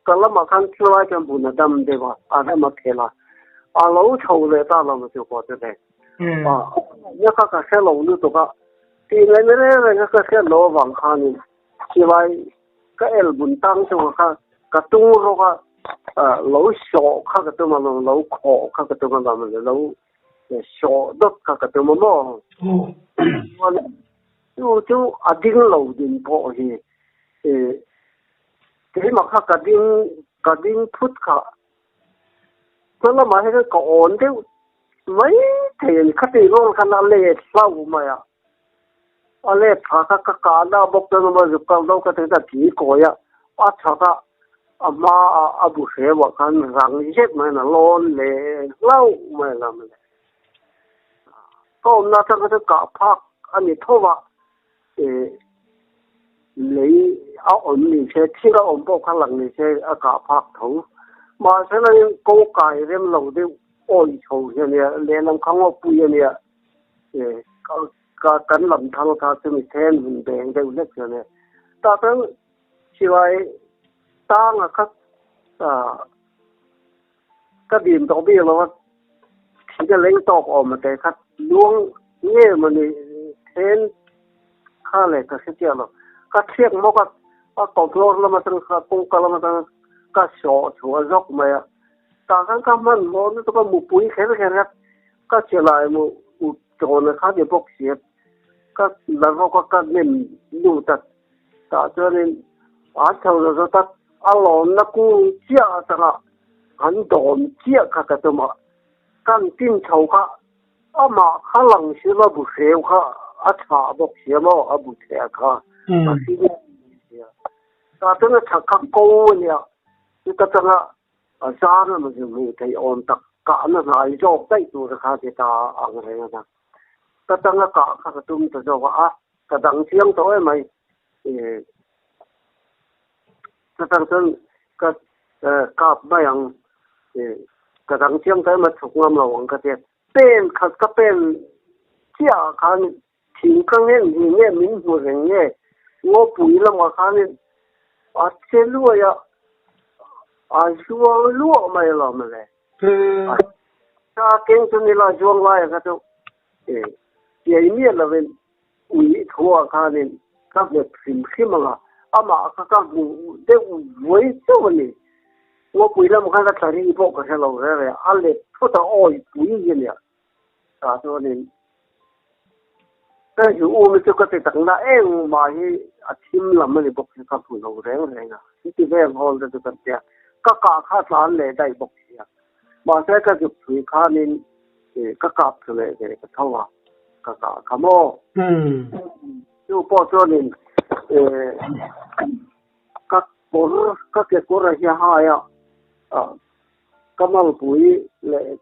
ka lamah khan chulai chuan bun a dam deuh a, a ram a phel a, a lo tho leh ta lo chu pawh chu le. Nia kha ka hre lo lutuk a, tih ngaihna reng reng kha ka hriat loh avang khanin chulai Ka el bun tang chu kha ka tung rawk a, lo sawh kha ka tum a, lo khawh kha ka tum a, lo sawh dawt kha ka tum a maw? Chuan chu chu a ding lo din pawh hi keimah kha ka ding ka ding phut kha chuan lamah hian ka awn deuh mai thei a ni. Khati rual khan a let hlauh mai a. A let thla kha ka kah dah bawk chuan a zuk kal deuh ka ti ta thi kawi a, a chhak a, a hma a a bu hreu ah khan rang zet mai in a lawn leh hlauh mai a lam le. Ka awmna atang kha chuan kah phak a ni tho va, ih lei a awm ni se thil a awm pawh kha lang ni se a kah phak tho. Mahse la in ko kai rem lo deuh awi chho hi a nia, lehlam kha ngawpui a nia. Ka kan lam thal kha chumi then hun beng deuh hlek chuan e. Tah chuan silai tanga kha ka dim tawh bik lo a, thing a leng tawk awm a te kha luang nge mawni then kha leh ka hre chiah lo. Ka thliak mawk a, a kawthlawr lam atang kha kawngka lam atang ka sawh chhuah zawk mai a. Tah khan ka hmanhmawh lutuk a mupui kher kher a. Ka che lai maw u tawna kha ni bawk sia ka la rawk a ka nem lut a tah chuanin a chho lo zawt a a lawnna kung chiah atanga an dawm chiah kha ka tum a kan tin chho kha amah kha lang sil a bu hreu kha a chhah bawk sia maw a bu theh kha a hring sia tah chuan a chhak kha ko a nia chuta tanga A zang emaw chu hmuh theih awm tak kahna hnai zawk daih tur kha ti ta ang reng a. Ka tanga kah kha ka tum ta zawk a, ka dang chiang tawh em mai. Ka tang chuan ka kap mai ang, ka dang chiang tawh em a chhuk ngam lo ang ka ti a. Pen khat ka pen chiah ah khan thing ka ngen hi nge min hmu reng nge ngawpui lamah khanin a che luai a, a zuang luah mai lo mawle. A keng chu nila zuang laia kha chu piai miah lovin ui thuah khanin ka hmet hrim hrim ang a, amah kha ka hmuh deuh vuai chauh a ni. Ngawpui lamah khan ka tla ri pawh ka hre lo reng reng a, a let phawt a awi pui hi a nia. Tah chuanin ka hi um chu ka ti tak na engmah hi a thim lam a ni bawk hi ka hmu lo reng reng a, heti vel hawl te chu kan tia ka kah kha tlan leh daih bawk sia mahse ka zuk thui khanin ka kap thu leh ve ka tho a ka kah kha maw chu pawh chuanin ka kawr ka kekawr a hi a hai a ka malpui leh.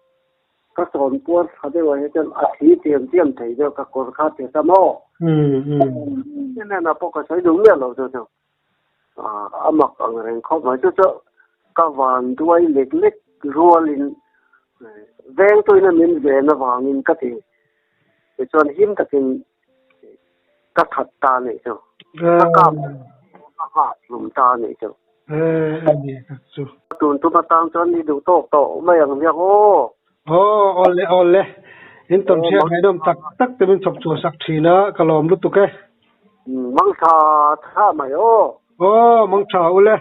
Ka chawn puar tha deuh ah hi chuan a thli tiam tiam thei deuh ka kawr kha ti ta maw? Hnenah pawh ka sawi duh miah lo chu chu a mak ang reng khawp mai. Chu chu ka van duai lek lek rualin vengtuina min ven avangin ka ti. Tichuan him takin ka that ta a nih chu. Ka kap ka nghah hlum ta a nih chu. Tun tum atang chuan i duh tawk tawh mai ang hmiang aw. Aw, awle awle. In tawn hriat ngaihnawm tak tak te min chhawp chhuah sak thin a, ka lawm lutuk e. Mang tha tha mai aw. Aw, mang tha ule.